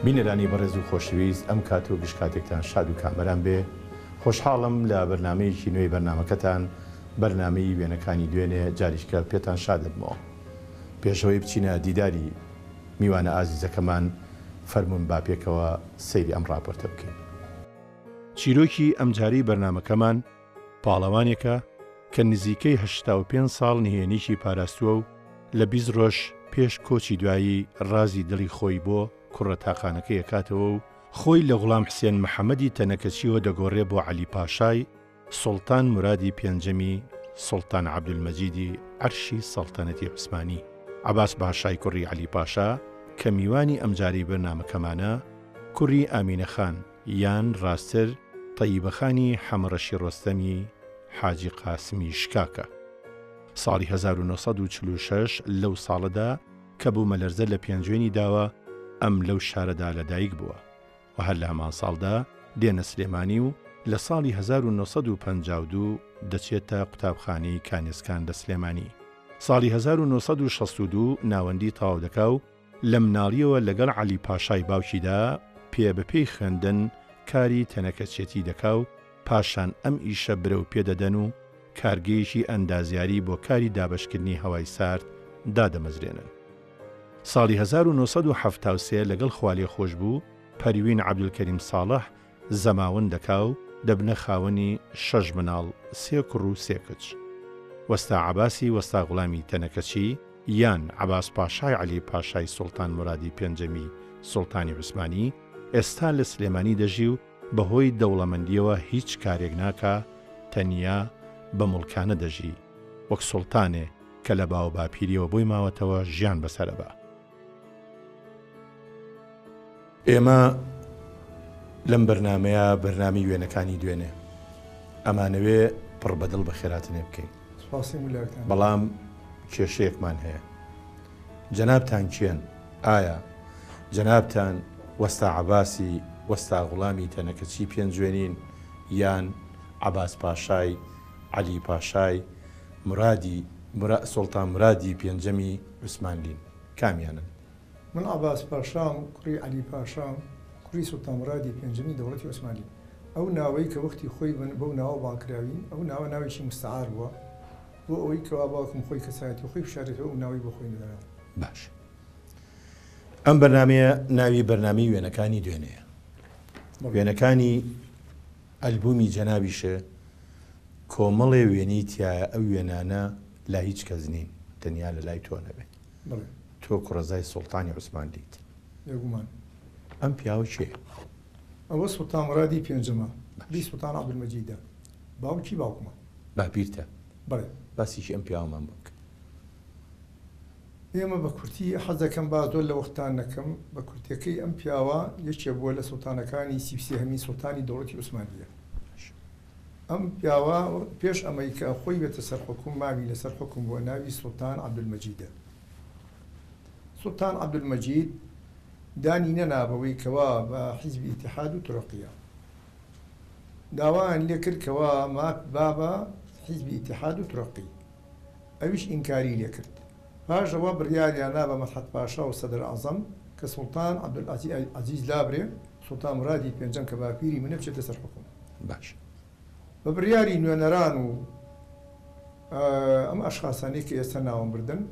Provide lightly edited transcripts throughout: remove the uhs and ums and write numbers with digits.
بینەرانی بەڕێز و خۆشەویست ئەم کات و گشت کاتێکتان شاد و کامەران بێ. خۆشحاڵم لە بەرنامەیەکی نوێی بەرنامەکەتان، بەرنامەی وێنەکانی دوێنێ جاریشکە پێتان شاد دەبمەوە. پێش ئەوەی بچینە دیداری میوانە ئازیزەکەمان، فەرموون با پێکەوە سەیری ئەم ڕاپۆرتە بکەین. چیرۆکی ئەمجارەی بەرنامەکەمان پاڵەوانێکە کە نزیکەی 85 ساڵ نهێنیی پاراستووە و لە 20 ڕۆژ پێش کۆچی دوایی ڕازی دڵی خۆی بۆ کوڕە تاقانەکەی ئەکاتەوە و خۆی لە غوڵام حسێن محەمەدی تەنەکەچییەوە دەگۆڕێ بۆ عەلی پاشای سوڵتان مورادی پێنجەمی سوڵتان عەبدولمەجیدی عەرشی سەڵتەنەتی عوسمانی. عەباس پاشای کوڕی عەلی پاشا کە میوانی ئەمجارەی بەرنامەکەمانە، کوڕی ئامینە خان یان ڕاستتر تەییبە خانی حەمەڕەشی ڕۆستەمی حاجی قاسمی شکاکە. ساڵی 1946 لەو ساڵەدا کە بوومەلەرزە لە پێنجوێنی داوە، ئەم لەو شارەدا لەدایک بووە و هەر لە هەمان ساڵدا دێنە سلێمانی و لە ساڵی 1952 دەچێتە قوتابخانەی کانێسکان لە سلێمانی. ساڵی 1962 ناوەندی تەواو دەکا و لە مناڵییەوە لەگەڵ عەلی پاشای باوکیدا پێ بە پێی خوێندن کاری تەنەکەچێتی دەکا و پاشان ئەم ئیشە برەو پێ دەدەن و کارگەیەکی ئەندازیاری بۆ کاری دابەشکردنی هەوای سارد دادەمەزرێنن. ساڵی 1973 لەگەڵ خوالێخۆشبوو پەروین عەبدولکەریم ساڵح زەماوەند دەکا و دەبنە خاوەنی شەش مناڵ، سێ کوڕ و سێ کچ. وەستا عەباسی وەستا غوڵامی تەنەکەچی یان عەباس پاشای عەلی پاشای سوڵتان مورادی پێنجەمی سوڵتانی عوسمانی ئێستا لە سلێمانی دەژی و بە هۆی دەوڵەمەندییەوە هیچ کارێک ناکا تەنیا بە موڵکانە دەژی وەک سوڵتانێ کە لە باوباپیریەوە بۆی ماوەتەوە ژیان بەسەر ئەبا. ئێمە لەم بەرنامەیە بەرنامەی وێنەکانی دوێنێ ئەمانەوێ پڕ بەدڵ بەخێراتنێ بکەین بەڵام کێشەیەکمان هەیە جەنابتان کێن ئایا جەنابتان وەستا عەباسی وەستا غوڵامی تەنەکەچی پێنجوێنین یان عەباس پاشای عەلی پاشای مرادی سوڵتان مرادی پێنجەمی عوسمانلین کامیانن؟ من عەباس پاشام، کوڕی عەلی پاشام، کوڕی سوڵتان مورادی پێنجەمی دەوڵەتی عوسمانلیم. ئەو ناوەی کە وەختی خۆی بن بەو ناوە بانگ کراوین، ئەو ناوە ناوێکی موستەعار بووە، بۆ ئەوەی کەوا باوکم خۆی کەسایەتی خۆی بشارێتەوە ئەو ناوەی بۆ خۆی نەدەنا. باشە ئەم بەرنامەیە ناوی بەرنامەی وێنەکانی دوێنێیە. وێنەکانی ئەلبومی جەنابیشێ کۆمەڵێ وێنەی تیایە ئەو وێنانە لای هیچ کەس نین تەنیا لە لای تۆ نەبێ. بەڵێ. تۆ کوڕەزای سوڵتانی عوسمانلیت. بێگومان. ئەم پیاوە کێیە؟ ئەوە سوڵتان مورادی پێنجەمە. کوڕی سوڵتان عەبدولمەجیدە. باوکی باوکمە. باپیرتە؟ بەڵێ. باسێکی ئەم پیاوەمان بۆ بکە. ئێمە بە کورتی حەز دەکەم باس زۆر لە وەختتان نەکەم، بە کورتیەکەی ئەم پیاوە یەکێ بووە لە سوڵتانەکانی 33هەمین سوڵتانی دەوڵەتی عوسمانلییە. ئەم پیاوە پێش ئەمەی کە خۆی بێتە سەر حوکم مامی لەسەر حوکم بووە ناوی سوڵتان عەبدولمەجیدە. سوڵتان عەبدولمەجید دانی نەنا بەوەی کەوا بە حیزبی ئیتیحاد و ترەقیە. داوایان لێ کرد کەوا ماف با بە حیزبی ئیتیحاد و ترەقی. ئەویش ئینکاری لێ کرد. پاش ئەوە بڕیاریان نا بە مەدحەت پاشا و سەدر ئەعزەم کە سوڵتان عەبدولعەزیز لابرێ، سوڵتان مورادی پێنجەم کە باپیری منە بچێتە سەر حوکم. باش. بە بڕیاری نوێنەران و ئەم ئەشخاسانەی کە ئێستا ناوم بردن،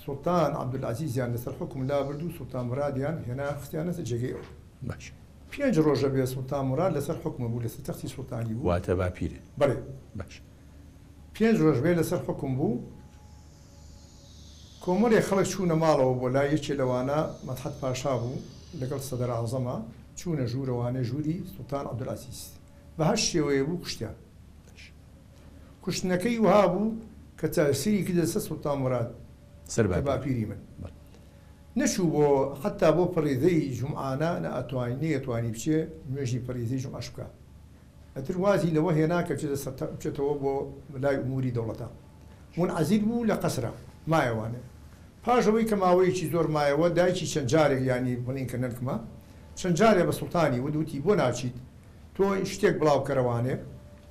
سوڵتان عەبدولعەزیزیان لەسەر حوکم لابرد و سوڵتان مورادیان هێنا خستیانەتە جێگەی ئەو. باش. پێنج ڕۆژە بێ سوڵتان موراد لەسەر حوکمە بوو، لەسەر تەختی سوڵتانی بوو. واتە باپیرت؟ بەڵێ. باش. پێنج ڕۆژ بێ لەسەر حوکم بوو. کۆمەڵێ خەڵک چوونە ماڵەوە بۆ لای یەکێ لەوانە مەدحەت پاشا بوو لەگەڵ سەدەرئەعزەما چوونە ژوورەوانێ ژووری سوڵتان عەبدولعەزیز بە هەر شێوەیە بوو کوشتیان. کوشتنەکەی وەها بوو کە تەئسیری کردە سەر سوڵتان موراد سەر کە باپیری من نەچوو بۆ حەتا بۆ فەریزەی جومعانە نەئەتوانی نەیەتوانی بچێ نوێژی فەریزەی جومعەش بکا. ئیتر وازی لەوە هێنا کە بچێتە سەر بچێتەوە بۆ لای ئوموری دەوڵەتە. مونعەزیل بوو لە قەسرا مایەوانێ. پاش ئەوەی کە ماوەیەکی زۆر مایەوە دایکی چەند جارێک یانی بڵێین کە نەنکمە چەند جارێ بە سوڵتانی وت وتی بۆ ناچیت تۆ شتێک بڵاو کەرەوانێ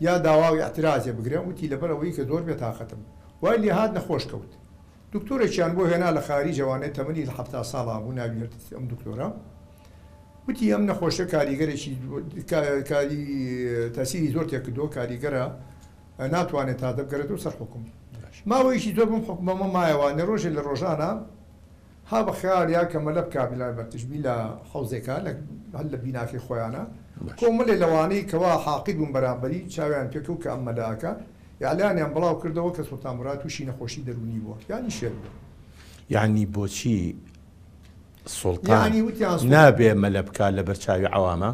یا داوا و ئیعترازێ بگرە وتی لەبەر ئەوەی کە زۆر بێتاقەتم وای لێهات نەخۆش کەوت دکتۆرێکیان بۆ هێنا لە خاریجەوانێ تەمەنی لە 70 ساڵا بوو ناوی هەر ئەم دکتۆرە. وتی ئەم نەخۆشیە کاریگەرێکی کاری تەسیری زۆر تێکردووە کاریگەرە ناتوانێت تازە بگەرێتەوە سەر حوکم. ماوەیەکی زۆر بەم حوکمەمە مایەوە نە ڕۆژێ لە ڕۆژانە ها بە خەیاڵیا کە مەلە بکا بلا بە تشبی لە حەوزێکا لە هەر لە بیناکەی خۆیانا کۆمەلێ لەوانەی کەوا حاقید بوون بەرامبەری چاویان پێ کەوت کە ئەم مەلە ئەکا ئیعلانیان بڵاو کردەوە کە سوڵتان موراد تووشی نەخۆشی دەروونی بووە یانی شێت بووە. یانی بۆچی سوڵتان نابێ مەلە بکا لەبەر چاوی عەوامە؟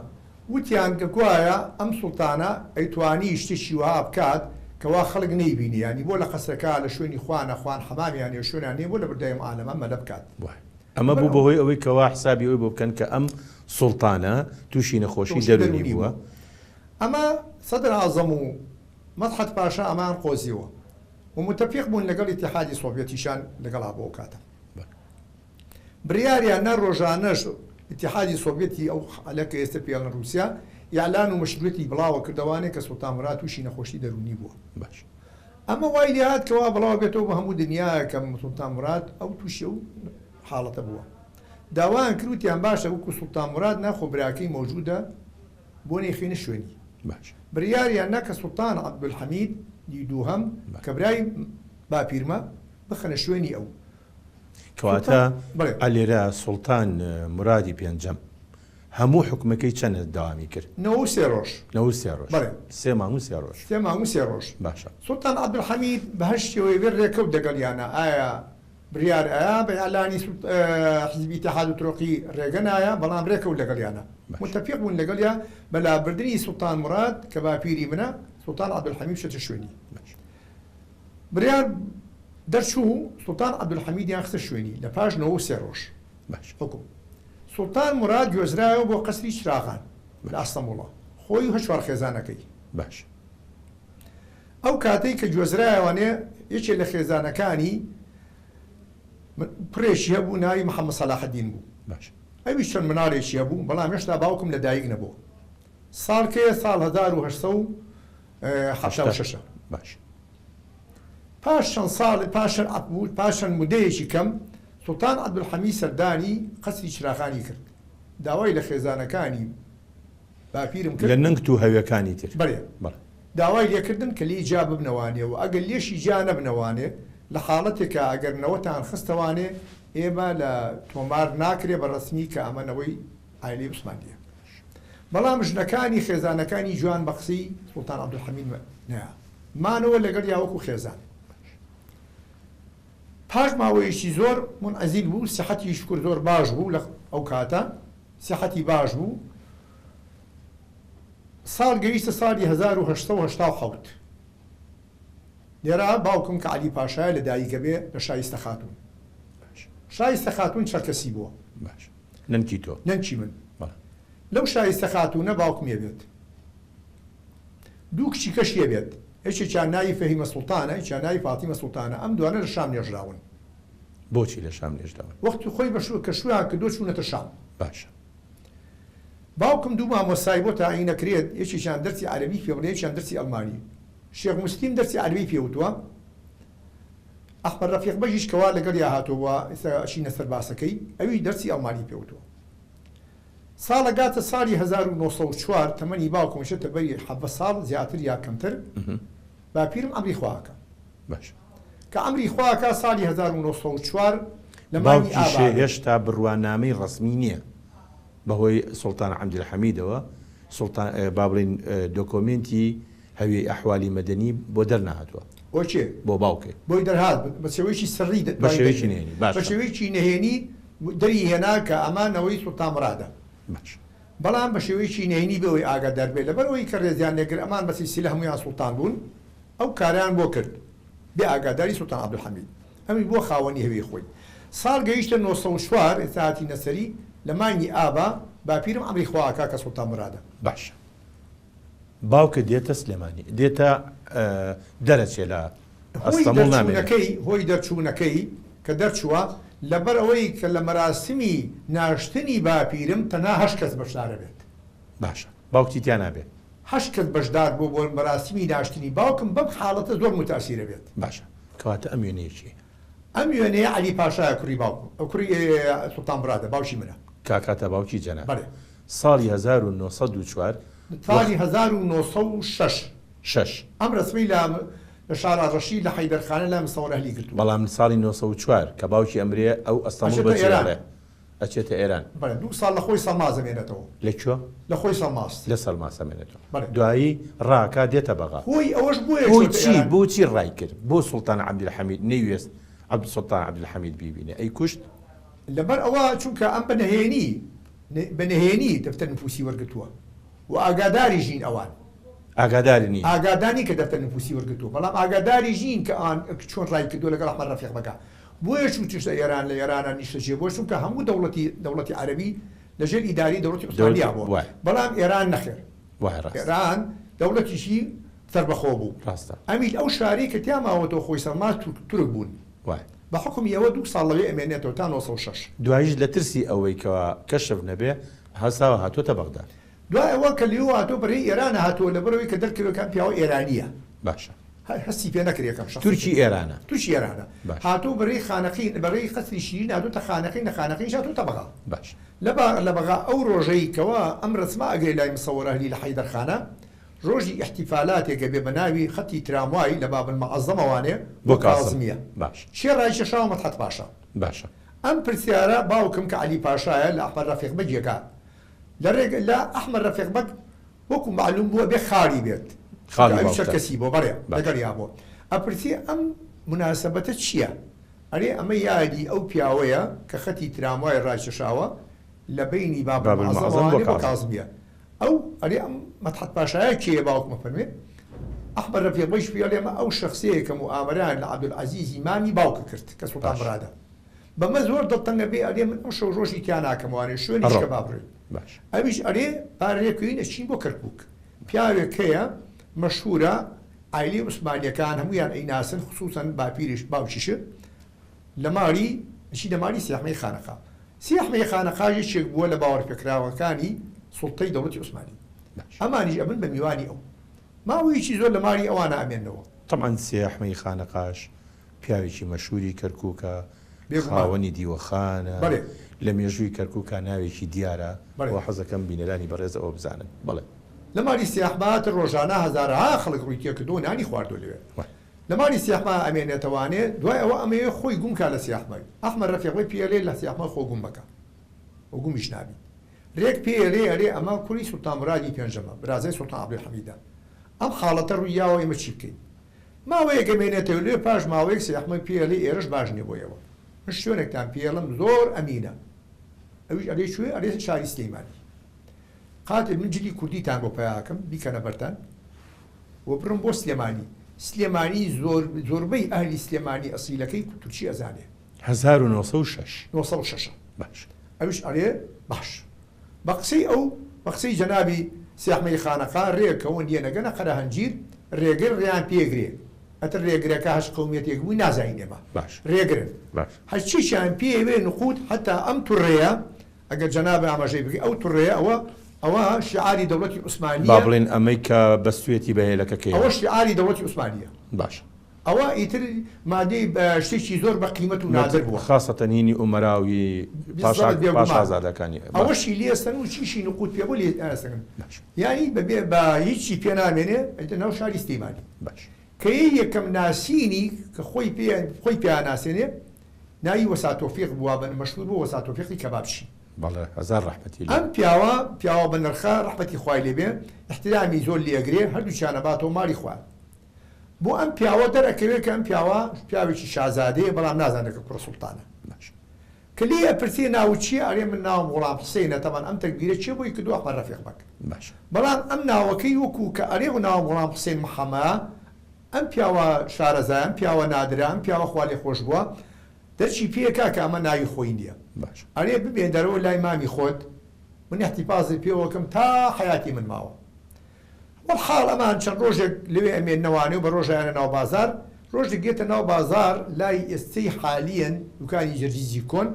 وتیان کە گوایە ئەم سوڵتانە ئەیتوانی شتێکی وەها بکات کەوا خەڵک نەیبینێ، یانی بۆ لە قەسرەکە لە شوێنی خوانە، خوان حەمامیان هەیە شوێنیان هەیە بۆ لەبەر دای ئەم عالەمە مەلە بکات. وایە. ئەمە بوو بە هۆی ئەوەی کەوا حسابی ئەوەی بۆ بکەن کە ئەم سوڵتانە تووشی نەخۆشی دەروونی بووە. ئەمە سەدر ئازەم و مەدحەت پاشا ئەمەیان قۆزیەوە و موتەفیق بوون لەگەڵ ئیتیحادی سۆڤیەتیشان لەگەڵا بۆ ئەو کاتە. بڕیاریان نا ڕۆژانەش ئیتیحادی سۆڤیەتی ئەو حالە کە ئێستە پێی ئەڵێن ڕووسیا ئیعلان و مەشرویەتی بڵاوە کردەوانێ کە سوڵتان موراد تووشی نەخۆشی دەروونی بووە. باش. ئەمە وای لێ هات کەوا بڵاو بێتەوە بە هەموو دنیا کە سوڵتان موراد ئەو تووشی ئەو حاڵەتە بووە. داوایان کرد وتیان باشە وەکوو سوڵتان موراد نا خۆ براکەی مەوجوودە بۆ نەیخەینە شوێنی. باش. بڕیاریان نا کە سوڵتان عەبدولحەمید ی دووهەم کە برای باپیرمە بخەنە شوێنی ئەو. کەواتە ئەلێرە سوڵتان مورادی پێنجەم هەموو حوکمەکەی چەند دەوامی کرد؟ 93 ڕۆژ. 93 ڕۆژ. بەڵێ. سێ مانگ و سێ ڕۆژ. سێ مانگ و سێ ڕۆژ. باشە. سوڵتان عەبدولحەمید بە هەر شێوەیە بێت ڕێکەوت دەگەڵیانە ئایا بریار ئایا بە ئیعلانی حیزبی ئیتیحاد و ترۆقی ڕێگە نایە بەڵام ڕێکەوت لەگەڵیانە متەفیق بوون لەگەڵیا بە لابردنی سوڵتان موراد کە باپیری منە سوڵتان عەبدولحەمید بچێتە شوێنی. بڕیار دەرچوو سوڵتان عەبدولحەمیدیان خستە شوێنی لە پاش 93 ڕۆژ حوکم. سوڵتان موراد گوێزرایەوە بۆ قەسری چراغان لە ئەستەموڵە خۆی و هەر چوار خێزانەکەی. باش. ئەو کاتەی کە گوێزرایەوەنێ یەکێ لە خێزانەکانی کوڕێکی هەبوو ناوی محەممەد سەلاحەدین بوو. باش. ئەویش چەند مناڵێکی هەبوو بەڵام هێشتا باوکم لە دایک نەبوو. ساڵ کەیە؟ ساڵ 1876 ە. باش. پاش چەند ساڵ پاش چەند پاش چەند مودەیەکی کەم سوڵتان عەبدولحەمید سەردانی قەسری چراغانی کرد داوای لە خێزانەکانی باپیرم کرد لە نەنکت و هەوێکانی تر. بەڵێ. بەڵێ. داوای لێکردن کە لێی جیا ببنەوانێ و ئەگەر لێشی جیا نەبنەوانێ لە حاڵەتێکا ئەگەر نەوەتان خستەوانێ ئێمە لە تۆمار ناکرێ بە ڕەسمی کە ئەمە نەوەی عایلەی عوسمانییە. بەڵام ژنەکانی خێزانەکانی جوان بە قسەی سوڵتان عەبدولحەمید نەیا مانەوە لەگەڵیا وەکو خێزان. پاش ماوەیەکی زۆر مونعەزیل بوو، سیحەتی شوکر زۆر باش بوو لە ئەو کاتە سیحەتی باش بوو. ساڵ گەیشتە ساڵی 1887 لێرە باوکم کە عەلی پاشایە لە دایک ئەبێ لە شایستە خاتوون. شایستە خاتوون چەرکەسی بووە. نەنکی تۆ. نەنکی من. بەڵێ. لەو شایستە خاتوونە باوکم ئەبێت. دوو کچی کەشی ئەبێت. یەکێکیان ناوی فەهیمە سوڵتانە، یەکیان ناوی فاتیمە سوڵتانە. ئەم دوانە لە شام نێژراون. بۆچی لە شام نێژراون؟ وەختی خۆی بە شوو کە شوویان کردووە چوونەتە شام. باشە. باوکم دوو مامۆستای بۆ تەعیین ئەکرێت، یەکێکیان دەرسی عەرەبی پێ بڵێ، یەکیان دەرسی ئەڵمانی. شێخ موسلیم دەرسی عەرەبی پێ وتووە. ئەحمەد ڕەفیق بەگیش کەوا لەگەڵیا هاتووە ئێستا ئەچینە سەر باسەکەی، ئەویش دەرسی ئەڵمانی پێ وتووە. ساڵ ئەگاتە ساڵی 1904 تەمەنی باوکم ئەچێتە بەری 17 ساڵ زیاتر یا کەمتر، باپیرم ئەمری خوا ئەکا. باش. کە ئەمری خوا ئەکا ساڵی 1904 لە مانگی باوکیشێ ئابا. هێشتا بڕوانامەی ڕەسمی نییە بەهۆی سوڵتان عەبدولحەمیدەوە، سوڵتان با بڵێین دۆکۆمێنتی هەویەی ئەحوالی مەدەنی بۆ دەرنەهاتووە. بۆ کێ؟ بۆ باوکێ. بۆی دەرهات بە شێوەیەکی سڕی بە شێوەیەکی نهێنی باشە. بە شێوەیەکی نهێنی دەری هێنا کە ئەمە نەوەی سوڵتان مورادە. باش. بەڵام بە شێوەیەکی نهێنی بێ ئەوەی ئاگادار بێ لەبەر ئەوەی کە ڕێزیان لێ گرت ئەمان بە سیلسیلە هەموویان سوڵتان بوون ئەو کارەیان بۆ کرد بێ ئاگاداری سوڵتان عەبدولحەمید ئەمیش بووە خاوەنی هەوێی خۆی. ساڵ گەیشتە 904 ئێستا هاتینە سەری لە مانگی ئابا باپیرم ئەمری خوا ئەکا کە سوڵتان مورادە. باشە. باوکت دێتە سلێمانی دێتە دەرەچێ لە هۆی ئەستەموڵ نامێنێت. دەرچوونەکەی هۆی دەرچوونەکەی کە دەرچووە لەبەر ئەوەی کە لە مەراسمی ناشتنی باپیرم تەنها هەشت کەس بەشدار ئەبێت. باشە باوکتی تیا نابێ؟ هەشت کەس بەشدار بووە بۆ مەراسمی ناشتنی باوکم بەم حاڵەتە زۆر موتاسیر ئەبێت. باشە کەواتە ئەم وێنەیە کێیە؟ ئەم وێنەیە عەلی پاشایە کوڕی باوکم کوڕی سوڵتان مرادە باوکی منە. کاکاتە باوکی جەناب. بەڵێ. ساڵی 1904 ساڵی 1906. شەش. ئەم رەسمەی لە لە شارا ڕەشی لە حەیدەرخانە لای مستەوەر ئەهلی گرتووە. بەڵام ساڵی 904 کە باوکی ئەمرێ ئەو ئەستەموڵ ئەچێتە ئێران. بەجێ ئەچێتە ئێران. بەڵێ دوو ساڵ لە خۆی سەڵماس ئەمێنێتەوە. لە کوێ؟ لە خۆی سەڵماس. لە سەڵماس ئەمێنێتەوە. بەڵێ. دوایی ڕاکا دێتە بەغا. هۆی ئەوەش بۆیە بۆ چۆتە چی ئێران. بۆچی ڕای کرد؟ بۆ سوڵتان عەبدولحەمید نەیوێست عەبد سوڵتان عەبدولحەمید بیبینێ ئەی کوشت؟ لەبەر ئەوە چونکە ئەم بە نهێنی بە نهێنی دەفتەر نفوسی وەرگرتووە و ئاگاداریش نین ئەوان. ئاگاداری نین. ئاگادار نین کە دەفتەر نفوسی وەرگرتووە بەڵام ئاگاداریش نین کە ئەوان چۆن ڕای کردووە لەگەڵ ئەحمەد ڕەفیق بەگا. بۆیە چووتە ئێران لە ئێرانە نیشتەجێ بووە چونکە هەموو دەوڵەتی دەوڵەتی عەرەبی لەژێر ئیداری دەوڵەتی عوسمانیا بووە بەڵام ئێران نەخێر. وایە ڕاستە. ئێران دەوڵەتێکی سەربەخۆ بوو. ڕاستە. ئەمیش ئەو شارەی کە تیا ماوەتەوە خۆی سەڵماس تورک بوون. وایە. بە حوکمی ئەوە دوو ساڵ لەوێ ئەمێنێتەوە تا 906. دواییش لە ترسی ئەوەی کەوا کەشف نەبێ هەستاوە هاتۆتە بەغدا. دوای ئەوە کە لێوە هاتۆ بەرەی ئێرانە هاتووە لەبەرئەوەی کە دەرکەوێ کە ئەم پیاوە ئێرانییە. باشە. هەر هەستی پێ نەکرێ یەکەم شەخسی تورکی ئێرانە. تورکی ئێرانە. باشە. هاتوو بەرەی خانەقین بەرەی قەسری شیرین هاتۆتە خانەقین لە خانەقینیش هاتۆتە بەغا. باشە. لە با لە بەغا ئەو ڕۆژەی کەوا ئەم ڕەسمە ئەگرێ لای مصور ئەهلی لە حەیدەرخانە ڕۆژی ئیحتیفالاتێک ئەبێ بە ناوی خەتی تراموای لە باب المعەزەمەوانێ بۆ بۆ کازم. کازمیە. باشە. کێ ڕایکێشاوە مەدحەت پاشا. باشە. ئەم پرسیارە باوکم کە عەلی پاشایە لە ئەحمەد ڕەفیق بەگ یەکا لە ڕێگە لە ئەحمەد ڕەفیق بەگ وەکو مەعلوم بووە بێ خاڵی بێت چونکە خاڵی ئەویش باوکتان. چەرکەسی بووە بەڵێ باشە. لەگەڵیا بووە ئەپرسێ ئەم موناسەبەتە چییە؟ ئەرێ ئەمە یادی ئەو پیاوەیە کە خەتی تراموای ڕایکێشاوە لە بەینی باب باب المعظم المعظەمەوانێ بۆ بۆ کازم. کازمیە. ئەو ئەرێ ئەم مەدحەت پاشایە کێیە باوکم ئەفەرموێ ئەحمەد ڕەفیق بەیش پێی ئەڵێ ئەمە ئەو شەخسەیە کە موئامەرەیان لە عەبدولعەزیزی مامی باوکە کرد کە سوڵتان باش. مرادە. بەمە زۆر دڵتەنگە بێ ئەرێ من ئەم شەو ڕۆژی تیا ناکەم وانێ شوێنیش ئەڕۆ. کە با بڕۆین. باش. ئەویش ئەرێ پارەیە کوێین ئەچین بۆ کەرکووک. پیاوێک هەیە مەشهورە عایلەی عوسمانیەکان هەموویان ئەیناسن خصوصا باپیریش باوکیش لە ماڵی ئەچی لە ماڵی سیاحمەی خانەقا. سیاحمەی خانەقاش یەکێک بووە لە باوەڕپێکراوەکانی سوڵتەی دەوڵەتی عوسمانی. باش. ئەمانیش ئەبن بە میوانی ئەو. ماوەیەکی زۆر لە ماڵی ئەوانە ئەمێنەوە. طبعا سیاحمەی خانەقاش پیاوێکی مەشهوری کەرکووکە، بێگومان. خاوەنی دیوەخانە، بەڵێ. لە مێژووی کەرکووکا ناوێکی دیارە بەڵێ. و حەزەکەم بینەرانی بەڕێز ئەوە بزانن. بەڵێ. لە ماڵی سیاحمات ڕۆژانە هەزارەها خەڵک ڕووی تێکردووە و نانی خواردووە لەوێ. وای. لە ماڵی سیاحما ئەمێنێتەوانێ دوای ئەوە ئەمەوێ خۆی گوم کا لە سیاحمای. ئەحمەد ڕەفیق بەی پێی ئەڵێ لە سیاحما خۆ گوم مەکە و گومیش نابی. رێک پێی ئەڵێ ئەرێ ئەمە کوڕی سوڵتان مرادی پێنجەمە برازای سوڵتان عەبدولحەمیدە. ئەم حاڵەتە ڕووی یاوە ئێمە چی بکەین؟ ماوەیەک ئەمێنێتەوە لێ پاش ماوەیەک سیاحمای پێی ئەڵێ ئێرەش باش نییە بۆ ئێوە. من شوێنێکتان پێی ئەڵێم زۆر ئەمینە. ئەویش ئەڵێ کوێ؟ ئەڵێ شاری سلەیمانی. قاتل من جلی کوردیتان بۆ پەیاکەم بیکەنە بەرتان و بڕم بۆ سلێمانی. سلێمانی زۆر زۆربەی ئەهلی سلێمانی ئەسیلەکەی تورکی ئەزانێ. 1906. 906. باش. ئەویش ئەڵێ باش. بە قسەی ئەو بە قسەی جەنابی سیاحمەی خانەقا ڕێکەون یەنەگەنە قەرەهەنجیر ڕێگر ڕێیان پێگرێ. ئەتر ڕێگرەکە هەش قەومیەتێک بووی نازانین ئێمە. باش. ڕێگرن. باش. هەرچیشیان پێوێ نقود حتا ئەم توڕەیە ئەگەر جەناب ئاماژەی بکەی ئەو توڕەیە ئەوە ئەوە شیعاری دەوڵەتی عوسمانییە. با بڵێن ئەمەی کە بەستوێتی بە هێلەکەکەیەوە. ئەوە شیعاری دەوڵەتی عوسمانییە. باشە. ئەوە ئیتر مادەی شتێکی زۆر بە قیمەت و نادر بووە. خاصەتەن هینی ئومەراوی بالضبط بێگومان. پاشازادەکانی. باش. ئەوەشی لێسەن و چیشی نقود پێ بوو لێ ئەسەن. باش. یعنی بەبێ بە هیچی پێ نامێنێ ئیتر ناو شاری سلێمانی. باش. کە یەی یەکەم ناسینی کە خۆی پێ خۆی پێ ناسێنێ ناوی وەسا تۆفیق بووە بە مەشهور بوو وەسا تۆفیقی کەبابچی. بەڵێ هەزار ڕەحمەتی لێ. ئەم پیاوە پیاوە بە نرخە ڕەحمەتی خوای لێ بێ احترامی زۆر لێگرێ هەردووکیانە باتەوە ماڵی خۆیان. بۆ ئەم پیاوە دەرەکەوێت کە ئەم پیاوە پیاوێکی شازادەیە بەڵام نازانێت کە کوڕە سوڵتانە. باش. کە لێی ئەپرسێ ناو چییە؟ ئەرێ من ناوم غوڵام حوسێنە. تەبعەن ئەم تەکبیرە چییە بۆی کردووە ئەحمەد ڕەفیق بەگ. باش. بەڵام ئەم ناوەکەی وەکو کە ئەرێ ناوم غوڵام حوسێن محەممە ئەم پیاوە شارەزایە ئەم پیاوە نادرە ئەم پیاوە خوا لێ خۆش بووە دەرچی پێکا کە ئەمە ناوی خۆی نییە. باش. ئەرێ ببێ دەرەوە لای مامی خۆت من احتیفازی پێوەکەم تا حیاتی من ماوە. وەڵحاڵ ئەمان چەند ڕۆژێک لەوێ ئەمێننەوانێ و بە ڕۆژیانە ناو بازار ڕۆژێک گێتە ناو بازار لای ئێستەی حالیەن دوکانی جەرجیزی کۆن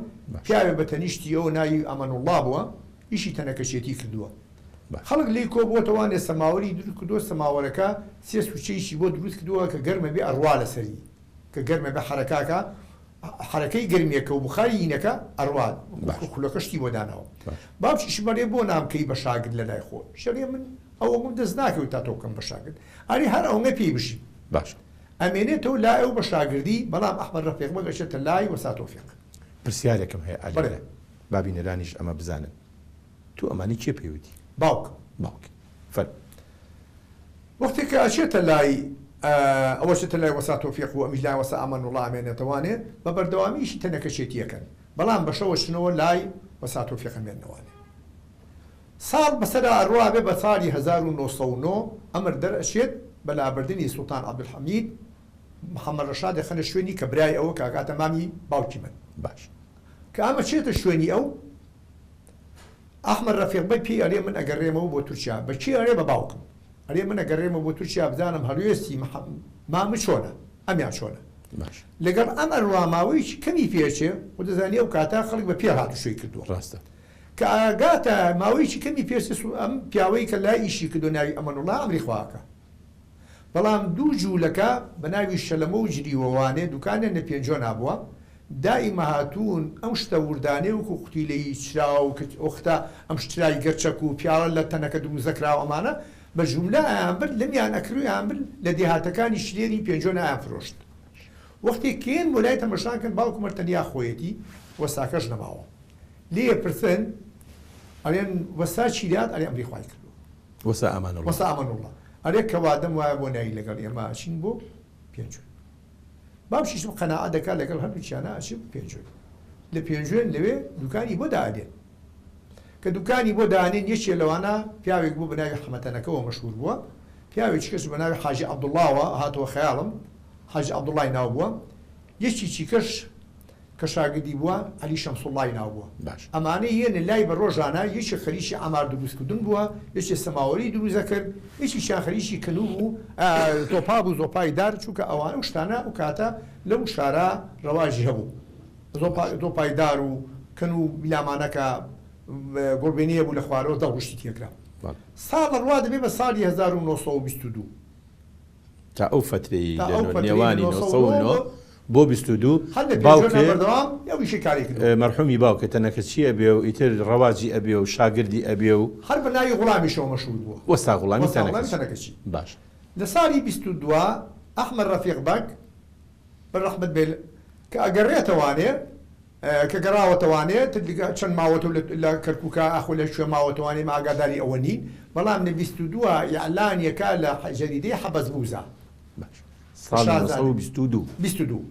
پیاوێ بە تەنیشتی ئەو ناوی ئەمانوڵڵا بووە ئیشی تەنەکەچێتی کردووە. خەڵک لێی کۆ بووەتەوانێ سەماوەری دروست کردووە سەماوەرەکە سێ سوچەیەکی بۆ دروست کردووە کە گەرمە بێ ئەڕوا لەسەری کە گەرمە بێ حەرەکاکە. حەرەکەی گەرمیەکە و بوخاری هینەکە ئەڕوا باشە. خولەکە شتی بۆ داناوە. باشە. باوکیشم ئەرێ بۆ نامکەی بە شاگرد لە لای خۆ؟ ئیش ئەرێ من ئەوەنگم دەست ناکەوێت تا تۆ بکەم بە شاگرد. ئەرێ هەر ئەوەنگە پێی بژی. باشە. ئەمێنێتەوە لای ئەو بە شاگردی، بەڵام ئەحمەد ڕەفیق بەگ ئەچێتە لای وەسا تۆفیق. پرسیارێکم هەیە بەڵێ. ئالێرە با بینەرانیش ئەمە بزانن. تۆ ئەمانەی کێ پێی وتی؟ باوکم. باوکت. فەرموو. وەختێ کە ئەچێتە لای ئەو ئەچێتە لای وەسا تۆفیق و ئەمیش لای وەسا ئەمانوڵا ئەمێنێتەوانێ بە بەردەوامی ئیشی تەنەکەچێتی ئەکەن بەڵام بە شەو ئەچنەوە لای وەسا تۆفیق ئەمێننەوانێ. ساڵ بەسەرا ئەڕوا ئەبێ بە ساڵی 1909 ئەمر دەرئەچێت بە لابردنی سوڵتان عەبدولحەمید محەمەد ڕەشاد ئەخەنە شوێنی کە برای ئەوە کە ئەکاتە مامی باوکی من. باش. کە ئەمە چێتە شوێنی ئەو ئەحمەد ڕەفیق بەگ پێی ئەرێ من ئەگەڕێمەوە بۆ تورکیا، بە کێ ئەرێ بە باوکم، ئەرێ من ئەگەڕێمەوە بۆ تورکیا بزانم هەڵوێستی مامە چۆنە، ئەمیان چۆنە. باش. لەگەڵ ئەم ئەروا ماوەیەکی کەمی پێ ئەچێ، خۆ دەزانی ئەو کاتە خەڵک بە پێ هاتوچۆی کردووە. ڕاستە. کە ئەگاتە ماوەیەکی کەمی پێ ئەچێ ئەم پیاوەی کە لای ئیشی کردووە ناوی ئەمەنوڵا ئەمری خوا ئەکا. بەڵام دوو جوولەکە بە ناوی شەلەمە و جریوەوانێ دوکانیان لە پێنجۆنا بووە، دائیمە هاتوون ئەم شتە وردانەی وەکوو قوتیلەی چرا و ئۆختە ئەم شترای گەرچەک و پیاڵە لە تەنەکە دروستەکراو ئەمانە بە جوملە ئەیان برد لەمیان ئەکرد و ئەیان برد لە دێهاتەکانی شلێری پێنجۆنا ئەیان فرۆشت. وەختێ کێن بۆ لای تەمەشا کەن باوکم هەر تەنیا خۆیەتی وەستاکەش نەماوە. لێ ئەپرسن ئەڵێن وەستا چی لات ئەڵێ ئەمری خوای کردووە. وەستا ئامانوڵا. وەستا ئامانوڵا ئەرێ کە وادەم وایە بۆ نایی لەگەڵ ئێمە ئەچین بۆ پێنجوێن. باوکیشم قەناعەت دەکا لەگەڵ هەردووکیانا ئەچێ بۆ پێنجوێن. لە پێنجوێن لەوێ دوکانی بۆ دائەنێن. کە دوکانی بۆ دانێن یەکێ لەوانە پیاوێک بوو بە ناوی حەمەتەنەکەوە مەشهوور بووە، پیاوێکی کەس بە ناوی حاجی عەبدوڵڵاوە هاتەوە خەیاڵم، حاجی عەبدوڵڵای ناو بووە، یەکێکی کەش کە شاگردی بووە عەلی شەمسوڵڵای ناو بووە. باش. ئەمانە یەنە لای بە ڕۆژانە یەکێ خەریکی عەمار دروست کردن بووە، یەکێ سەماوەری دروست ئەکرد، یەکێکیان خەریکی کەنوو بوو، زۆپا بوو، زۆپای دار، چونکە ئەوان ئەو شتانە ئەو کاتە لەو شارە ڕەواجی هەبوو. زۆپا زۆپای دار و کەنوو بیلامانە کە گوڵبێنیە بوو لە خوارەوە دەڵ وشتی تێکرا. بەڵێ. ساڵ ئەڕوا دەبێ بە ساڵی 1922. تا ئەو فەترەی تا لە ئەو فەترەی لە نێوانی 909 909 بۆ 22 هەر لە پێنجۆنا باوکێ بەردەوام ئەو ئیشەی کاری کردووە. مەرحومی باوکێ تەنەکەچی ئەبێ و ئیتر ڕەواجی ئەبێ و شاگردی ئەبێ و. هەر بە ناوی غوڵامیشەوە مەشهوور بووە. وەستا غوڵامی وەستا غوڵامی تەنەکەچی. تەنەکەچی. باشە. لە ساڵی 22 ئەحمەد ڕەفیق بەگ بە ڕەحمەت بێ کە ئەگەڕێتەوانێ کە گەڕاوەتەوانێ تر چەند ماوەتەوە لە کەرکووکا ئاخۆ لە کوێ ماوەتەوانێ ئێمە ئاگاداری ئەوە نین بەڵام لە 22 ئیعلانیەکە لە جەریدەی حەبەسبووزا باش ساڵی 922. 22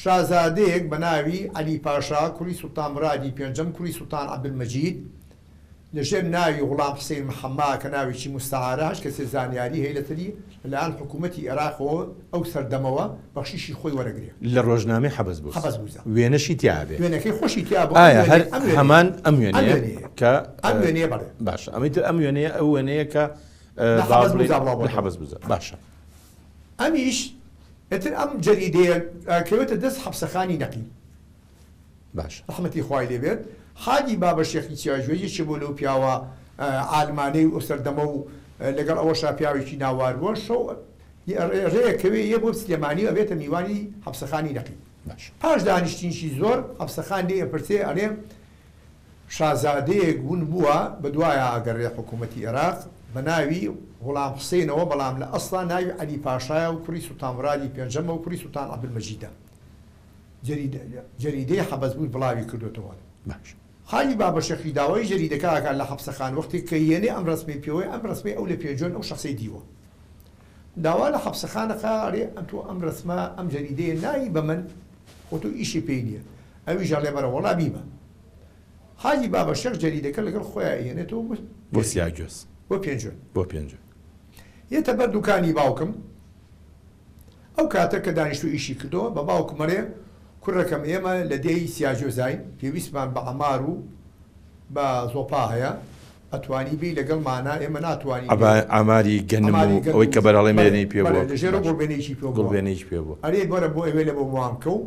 شازادەیەک بە ناوی عەلی پاشا کوڕی سوڵتان مرادی پێنجەم کوڕی سوڵتان عەبدولمەجید لە ژێر ناوی غوڵام حسین محەمما کە ناوێکی موستەعارە هەچ کەسێ زانیاری هەیە لەسەری لەلایەن حکوومەتی ئێراقەوە ئەو سەردەمەوە بەخشیشی خۆی وەرەگرێ. لە ڕۆژنامەی حەبەسبووز. حەبەسبووزە. وێنەشی تیا ئەبێ. وێنەکەی خۆشی تیا بوو. ئەم ئایا هەر وێنەیە ئەم وێنەیە. هەمان ئەم ئەم وێنەیە وێنەیە. کە ئەم وێنەیە بەڵێ. باشە ئەمەی تر ئەم وێنەیە ئەو وێنەیە کە لە با بڵێین حەبەسبووزا بڵاو لە بۆتەوە. حەبەسبووزا. باشە. ئەمیش ئیتر ئەم جەریدەیە کەوێتە دەست حەپسەخانی نەقی. باشە. ڕەحمەتی خوای لێ بێت حاجی بابە شێخی چیاجوێ یەکێ بووە لەو پیاوە عالمانەی ئەو سەردەمە و لەگەڵ ئەوەشا پیاوێکی ناوار بووە شەو ڕێ کەوێ یە بۆ سلێمانی و ئەبێتە میوانی حەپسەخانی نەقی. باشە. پاش دانیشتینکی زۆر حەپسەخان لێ ئەپرسێ ئەڵێ شازادەیەک ون بووە بە دوایا ئەگەڕێ حکوومەتی ئێراق بە ناوی غوڵام حوسێنەوە بەڵام لە ئەسڵا ناوی عەلی پاشایە و کوڕی سوڵتان مورادی پێنجەمە و کوڕی سوڵتان عەبدولمەجیدە. جەریدەی حەبەسبووز بڵاوی کردۆتەوە. باش. حاجی بابەشێخی داوای جەریدەکە ئەکات لە حەپسەخان وەختێک کە یەنێ ئەم ڕەسمەی پێوەیە ئەم ڕەسمەی ئەو لە پێنجۆن ئەو شەخسەی دیوە داوا لە حەپسەخان ئەکا ئەڵێ ئەتۆ ئەم ڕەسمە ئەم جەریدەیە نایی بە من خۆ تۆ ئیشی پێی نییە ئەویش ئەڵێ بەرە وەڵا بیبە. حاجی بابەشێخ جەریدەکە لەگەڵ خۆیا ئەیەنێتەوە بۆ بۆ سیاگوێز. بۆ پێنجۆن. بۆ پێنجۆن. یەتە بەر دوکانی باوکم ئەو کاتە کە دانیشتوو ئیشی کردەوە بە باوکم ئەڵێ کوڕەکەم ئێمە لە دێی سیاجۆزاین پێویستمان بە عەمار و بە زۆپا هەیە ئەتوانی بێی لەگەڵمانا ئێمە ناتوانین عەبا عەماری گەنم و عەماری گەنم ئەوەی کە بەرەڵێ بەڵێ مێنەی پێ بەڵێ بووە لە ژێرەوە باشە گوڵبێنەیەکی پێ بووە گوڵبێنەیەکی پێ بووە. ئەرێ بەرە بۆ ئەوێ لە بۆ موام بکە و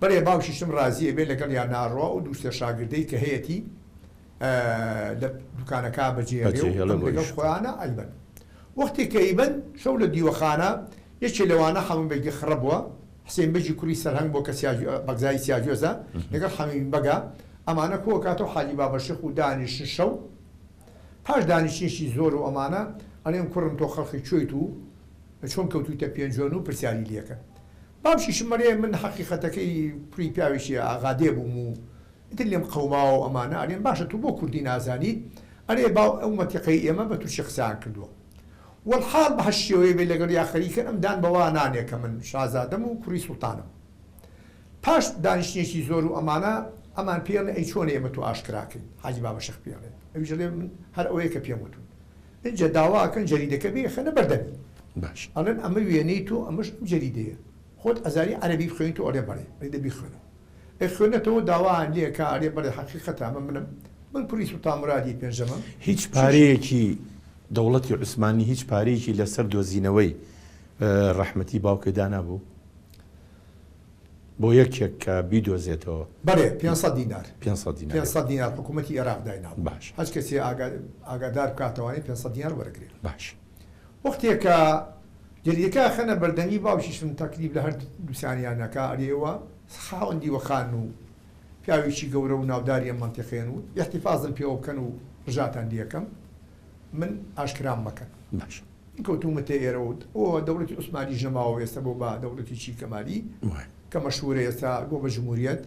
بەڵێ باوکیشم ڕازی ئەبێ لەگەڵیان ناڕوا ئەو دوو سێ شاگردەی کە هەیەتی لە دوکانەکە بەجێ هێڵێ و بەجێ هێڵێ ئەم بۆ لەگەڵ ئیش. خۆیانە ئەیبەن وەختی کە ئەیبەن شەو لە دیوەخانە یەکێ لەوانە حەمە بەگی خڕە بووە. حسێن بەگی کوڕی سەرهەنگ بۆ کە بەگزای سیاگوێزە لەگەڵ حەمیم بەگا ئەمانە کۆکاتەوە حاجی بابەشێخ و دانیشن شەو پاش دانیشتنێکی زۆر و ئەمانە ئەڵێن کوڕم تۆ خەڵکی کوێیت و چۆن کەوتوویتە پێنجوێن و پرسیاری لێکەن. باوکیشم ئەڵێ من حەقیقەتەکەی کوڕی پیاوێکی ئاغادێ بووم و ئیتر لێم قەوماوە و ئەمانە. ئەڵێم باشە تۆ بۆ کوردی نازانیت؟ ئەڵێ باو ئەو مەنتیقەی ئێمە بە تورکی قسەیان کردووە. وەلحاڵ بە هەر شێوەیە بێ لەگەڵیا خەریکن ئەم دان بەوە نانێ کە من شازادەم و کوڕی سوڵتانم. پاش دانیشتنێکی زۆر و ئەمانە، ئەمان پێی ئەڵێن ئەی چۆنە ئێمە تۆ ئاشکرا کەین؟ حاجی بابەشێخ پێی ئەڵێن. ئەویش ئەڵێ من هەر ئەوەیە کە پێم وتوون. ئینجا داوا ئەکەن جەریدەکە بێخەنە بەردەمی. باش. ئەڵێن ئەمە وێنەی تۆ ئەمەش ئەم جەریدەیە. خۆت ئەزانی عەرەبی بخوێنیتەوە؟ ئەڵێ بەڵێ. ئەڵێ دە بیخوێنەوە. ئەیخوێنێتەوە داوایان لێ ئەکا ئەڵێ بەڵێ حەقیقەتە ئەمە منم. من کوڕی سوڵتان مورادی پێنجەمم. هیچ پارەیەکی دەوڵەتی عوسمانی هیچ پارەیەکی لەسەر دۆزینەوەی ڕەحمەتی باوکت دانابوو؟ بۆ یەکێک کە بیدۆزێتەوە. بەڵێ 500 دینار. 500 دینار. 500 دینار حکوومەتی ئێراق داینابوو. باش. هەچ کەسێ ئاگادار بکاتەوانێ 500 دینار وەرەگرێ. باش. وەختێ کە جەریدەکە ئەخەنە بەردەمی باوکیشم تەکلیف لە هەر دووسیانیان ئەکا ئەرێ ئێوە خاوەن دیوەخان و پیاوێکی گەورە و ناوداری ئەم مەنتیقەیەن و ئیحتیفازم پێوە بکەن و ڕجاتان لێ ئەکەم من ئاشکرام مەکەن. باش. من کەوتوومەتە ئێرە و ئەوە دەوڵەتی عوسمانیش نەماوە ئێستا بۆ بە دەوڵەتێکی کەمالی کە مەشهوورە ئێستا بۆ بە جمهوریەت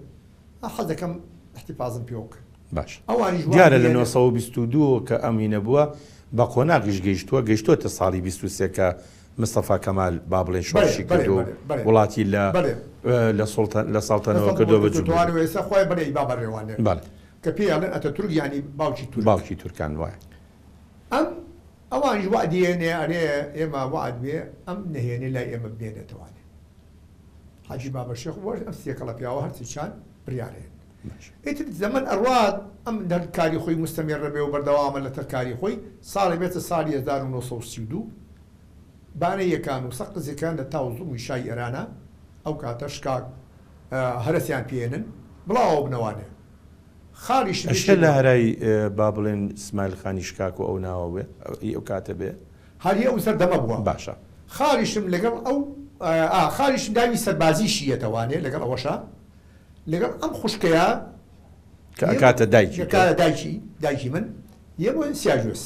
حەز دەکەم احتفاظم پێوە بکەن. باش. ئەوانیش وا دیارە لە بێنە. 922 کە ئەم هینە بووە بە قۆناغیش گەیشتووە، گەیشتۆتە ساڵی 23 کە مستەفا کەمال با بڵێین شۆڕشی کردو و وڵاتی لە لە سوڵتە لە سەڵتەنەوە کردووە بە جمهوری. ئێستا خۆی بڵێ با بەڕێوانێ. بەڵێ. کە پێی ئەڵێن ئەتەتورک یانی باوکی تورک. باوکی تورکان وایە. ئەم ئەوانیش وەعدی هێنێ ئەرێ ئێمە وەعد بێ ئەم نەهێنێ لای ئێمە بمێنێتەوانێ. حاجی بابەشێخ وەر ئەم سێکەڵە پیاوە هەرسێکیان بڕیارێن. ئیتر زەمەن ئەڕوات ئەم هەر کاری خۆی مستەمیڕ بێ و بەردەوامە لەتەر کاری خۆی ساڵێ بێتە ساڵی 1932 بانەیەکان و سەقزەکان لە تاو زوڵمی شای ئێرانە ئەو کاتە شکاک هەرەسیان پێێنن بڵاوە بنەوانێ خاڵیش ئەشێ لە هەرای با بڵێن سمایل خانی شکاک و ئەو ناوە بێ ئەو کاتە بێ هەر ئەو سەردەمە بووە. باشە. خاڵیشم لەگەڵ ئەو خاڵیشم داوی سەربازیشی یەتەوانێ لەگەڵ ئەوەشە لەگەڵ ئەم خوشکەیە کە ئەکاتە دایکی ئەکاتە دایکی دایکی من یە بۆ سیاجوێس.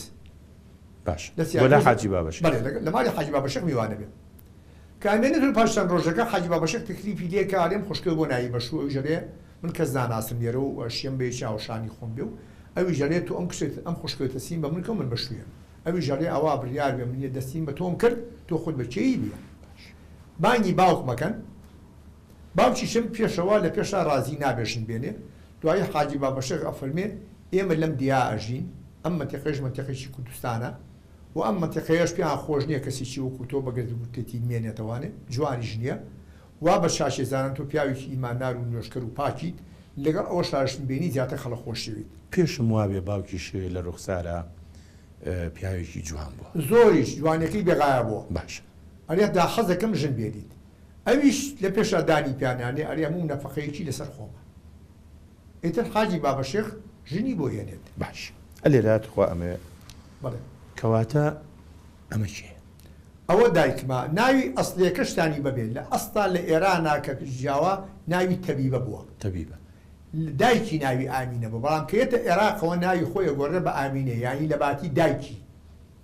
باش. بۆ لە حاجی بابەشێخ. بەڵێ لە ماڵی حاجی بابەشێخ میوانە بێ. کە ئەمێنێتەوە پاش چەند ڕۆژەکە حاجی بابەشێخ تەکلیفی لێ کە ئەڵێم خوشکەی بۆ ناوی بەشوو ئەویش ئەڵێ من کەس ناناسم لێرە و ئەشیەم بە یەکی هاوشانی خۆم بێ و ئەویش ئەڵێ تۆ ئەم کچەت ئەم خوشکەی تەسلیم بە من کە من بەشوویەم ئەویش ئەڵێ ئەوا بڕیار بێ من دەستیم بە تۆم کرد تۆ خۆت بە کێی بێ بانگی باوک مەکەن باوکیشم پێشەوە لە پێشا ڕازی نابێ ژن بێنێ دوایی حاجی بابەشێخ ئەفەرمێ ئێمە لەم دیا ئەژین ئەم مەنتیقەیش مەنتیقێکی کوردستانە و ئەم مەنتیقەیەش پێیان خۆش نییە کەسێکی وەکو تۆ بە گردوگورتێتی بمێنێتەوانێ جوانیش نییە وا بە چاکێ زانن تۆ پیاوێکی ئیماندار و نوێژکەر و پاکیت لەگەڵ ئەوەشا ژن بێنی زیاتر خەڵک خۆشیەوێت. پێشم وابێ باوکیش لە ڕوخسارا پیاوێکی جوان بووە. زۆریش جوانیەکەی بێغایە بووە. باشە. ئەرێ دا حەزەکەم ژن بێنیت. ئەویش لە پێشا دانی پیانانێ ئەرێ هەموو نەفەقەیەکی لەسەر خۆمە. ئیتر حاجی بابەشێخ ژنی بۆ هێنێت. باش ئەلێرە تخوا ئەمەوێ. بەڵێ. کەواتە ئەمە کێیە؟ ئەوە دایکمە. ناوی ئەسڵیەکەشتانی بەبێ. لە ئەسڵا لە ئێرانا کە ژیاوە ناوی تەبیبە بووە. تەبیبە. دایکی ناوی ئامینە بووە بەڵام کە یەتە ئێراقەوە ناوی خۆی ئەگۆڕێ بە ئامینە یانی لە باتی دایکی.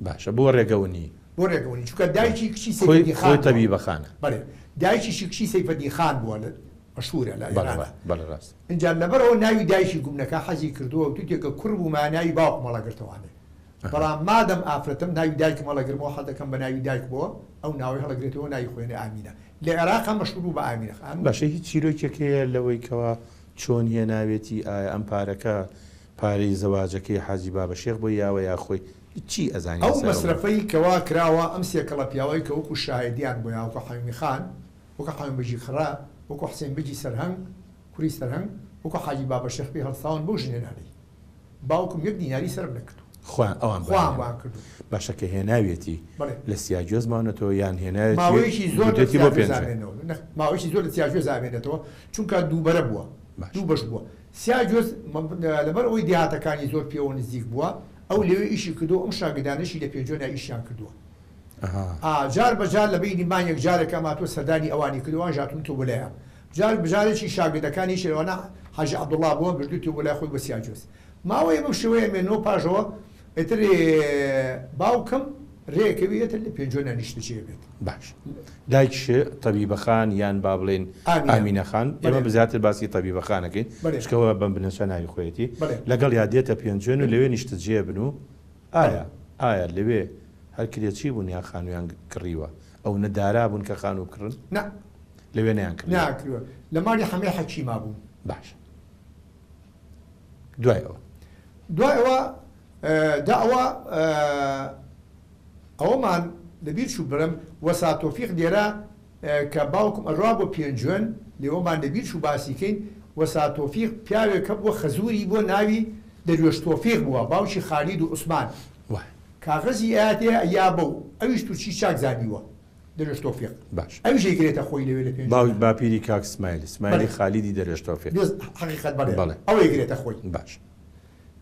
باشە بۆ ڕێگەونی. بۆ ڕێگەونی چونکە دایکی کچی خۆی سەیفەدین خان خۆی بووە. تەبیبە خانە. بەڵێ دایکیشی کچی سەیفەدین خان بووە لە مەشهوورە لە بەڵێ ئێرانا. بەڵێ ڕاستە. ئینجا لەبەرئەوە ناوی دایکی گوم نەکا حەزی کردووە وتوویەتی گەر کوڕ بوومایە ناوی باوکم هەڵەگرتەوانێ بەڵام مادەم ئافرەتم ناوی دایکم هەڵەگرمەوە حەز دەکەم بە ناوی دایکمەوە ئەو ناوەی هەڵەگرێتەوە ناوی خۆێنێ ئامینە لە عێراقا مەشهوور بوو بە ئامینە خان و. باشە هیچ چیرۆکێک هەیە لەوەی کەوا چۆن هێناوێتی ئایا ئەم پارەکە پارەی زەواجەکەی حاجی بابە شێخ بۆی یاوە یا خۆی چی ئەزانی ئەو لەسەر ئەو؟ مەسرەفەی کەوا کراوە ئەم سێکەڵە پیاوەی کە وەکو شاهێدیان بۆ یاوە وەکو حەمیمی خان وەکو حەمە بەگی خڕە وەکو حسێن بەگی سەرهەنگ کوڕی سەرهەنگ وەکو حاجی بابە شێخ پێی هەڵساون بەو ژنهێنانەی باوکم یەک دیناری سەرف نەکردووە. خۆیان ئەوان خۆیان بۆیان بۆیان کردووە. باشە کە هێناویەتی بەڵێ. لە سیاگوێز ماونەتەوە یان هێناویەتی ماوەیەکی زۆر لە بردوێتی بۆ سیاگوێز پێنجوێن؟ ئامێنەوە. نەخ ماوەیەکی زۆر لە سیاگوێز ئامێنێتەوە چونکە دووبەرە بووە باش. دوو بەش بووە. سیاگوێز لەبەر ئەوەی دێهاتەکانی زۆر پێوە نزیک بووە ئەو لەوێ ئیشی کردووە ئەم شاگردانەشی لە پێنجوێنا ئیشیان کردووە. ئا جار بە جار لە بەینی مانگێک جارێک ئەم هاتووە سەردانی ئەوانی کردووە ئەوانیش هاتوونەتەوە بۆ لای ئەم. جار بە جارێکی شاگردەکانی یەکێ لەوانە حاجی عەبدوڵڵا بووە بردوویەتەوە بۆ لای خۆی بۆ سیاجۆز. ماوەیە بەم شێوەیە ئەمێننەوە پاشەوە ئیتر باوکم رێکەوی ئیتر لە پێنجوێنا نیشتەجێ بێت. باش دایکیشێ تەبیبە خان یان با بڵێین ئامینە ئامینە خان بەڵێ ئێمە زیاتر باسی تەبیبە خان ئەکەین بەڵێ چونکە ئەوە بەم بنەچە ناوی خۆیەتی بەڵێ لەگەڵیا دێتە پێنجوێن و لەوێ نیشتەجێ بن و بەڵێ ئایا ئایا لەوێ هەر کرێچی بوون یان خانوویان کڕیوە؟ ئەونە دارا بوون کە خانوو بکڕن؟ نا. لەوێ نەیان کڕیوە؟ نەیان کڕیوە. لە ماڵی حەمەی حەکیما بوون. باشە. دوای ئەوە؟ دوای ئەوە دا ئەوە ئەوەمان لە بیر چوو بڵێم وەسا تۆفیق لێرە کە باوکم ئەڕوا بۆ پێنجوێن لێوەمان لە بیر چوو باسی کەین وەسا تۆفیق پیاوێک هەبووە خەزووری بووە ناوی دەروێش تۆفیق بووە باوکی خالید و عوسمان وایە. کاغەزی ئەیاتێ ئەیا بەو ئەویش تورکی چاک زانیوە دەروێش تۆفیق باشە. ئەویش ئەیگرێتە خۆی لەوێ لە باوک پێنجوێنا. باپیری کاک سمایل سمایلی بەڵێ. خالیدی دەروێش تۆفیق. بێز حەقیقەت بەڵێ بەڵێ. ئەو ئەیگرێتە خۆی. باشە.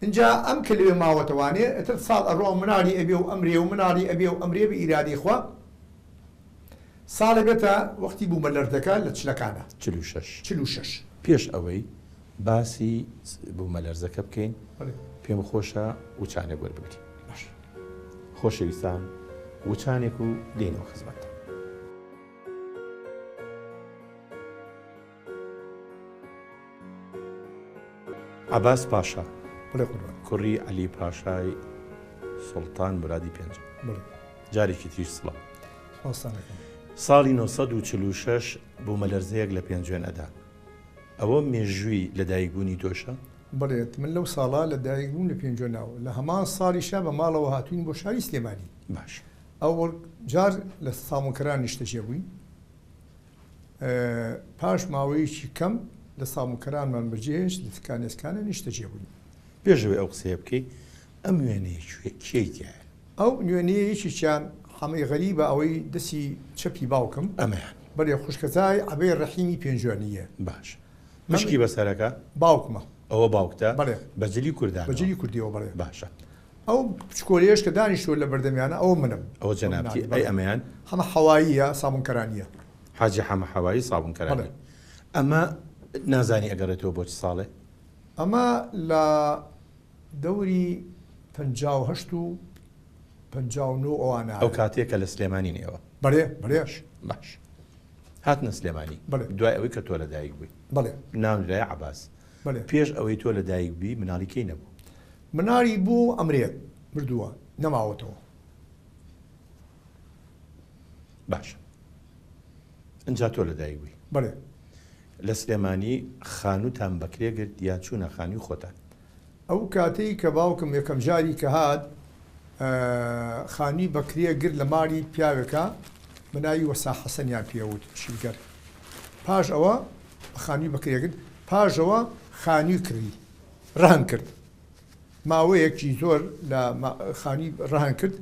ئینجا ئەم کە لەوێ ماوەتەوانێ ئیتر ساڵ ئەڕوا و مناڵی ئەبێ و ئەمرێ و مناڵی ئەبێ و ئەمرێ بە ئیرادەی خوا ساڵێ بێتە وەختی بوومەلەرزەکە لە چلەکانا. 46. 46. پێش ئەوەی باسی بوومەلەرزەکە بکەین پێم خۆشە وچانێک وەربگرین. باشە. خۆشەویستان وچانێک و دێینەوە خزمەتتان. عەباس پاشا بەڵێ قوربان. کوڕی عەلی پاشای سوڵتان مورادی پێنجەم. بەڵێ. جارێکی تریش سڵاو. سپاستان ئەکەم. ساڵی 946 بوومەلەرزەیەک لە پێنجوێن ئەدا. ئەوە مێژووی لەدایکبوونی تۆشە؟ بەڵێ من لەو ساڵە لە دایک بووم لە پێنجوێناو لە هەمان ساڵیشا بە ماڵەوە هاتووین بۆ شاری سلێمانی. باشە. ئەوەڵ جار لە سامونکەران نیشتەجێ بووین. پاش ماوەیەکی کەم لە سامونکەرانمان بەجێهێشت لە کانێسکانە نیشتەجێ بووین. پێش ئەوەی ئەو قسەیە بکەی ئەم وێنەیە کوێ کێی تیایە؟ ئەو نوێنەیە یەکێکیان حەمەی غەریبە ئەوەی دەسی چەپی باوکم. ئەمەیان. بەلێ خوشکەزای عەبەی ڕەحیمی پێنجوێنییە. باشە مشکی بەسەرەکە؟ باوکمە. ئەوە باوکتە؟ بەڵێ. بە جلی کوردانەوە؟ بە جلی کوردیەوە بەڵێ. باشە. ئەو بچکۆلەیەش کە دانیشتووە لە بەردەمیانە ئەوە منم. ئەوە جەنابتی؟ ئەی ئەمەیان؟ حەمە حەواییە سابوونکەرانییە. حاجی حەمە حەوایی سابوونکەرانی. بەڵێ. ئەمە نازانی ئەگەڕێتەوە بۆ چ ساڵێ؟ ئەمە لە دەوری 58 و 59 ئەوانە. ئەو کاتەیە کە لە سلێمانین ئێوە؟ بەڵێ، بەڵێ. باش. هاتنە سلێمانی. بەڵێ. دوای ئەوەی کە تۆ لەدایک بووی. بەڵێ. ناونرایە عەباس. بەڵێ. پێش ئەوەی تۆ لەدایک بووی مناڵی کەی نەبوو؟ مناڵی بوو ئەمرێت مردووە نەماوەتەوە. باشە ئنجا تۆ لەدایک بووی؟ بەڵێ. لە سلێمانی خانووتان بەکرێ گرت یا چوونە خانووی خۆتان؟ ئەو کاتەی کە باوکم یەکەم جاری کە هات خانووی بەکرێ گرت لە ماڵی پیاوێکا بە ناوی وەسا حەسەنیان پێ وت شیرگەر پاش ئەوە خانووی بەکرێ گرت پاش ئەوە خانووی کڕی ڕەهن کرد ماوەیەکی زۆر لە خانووی ڕەهن کرد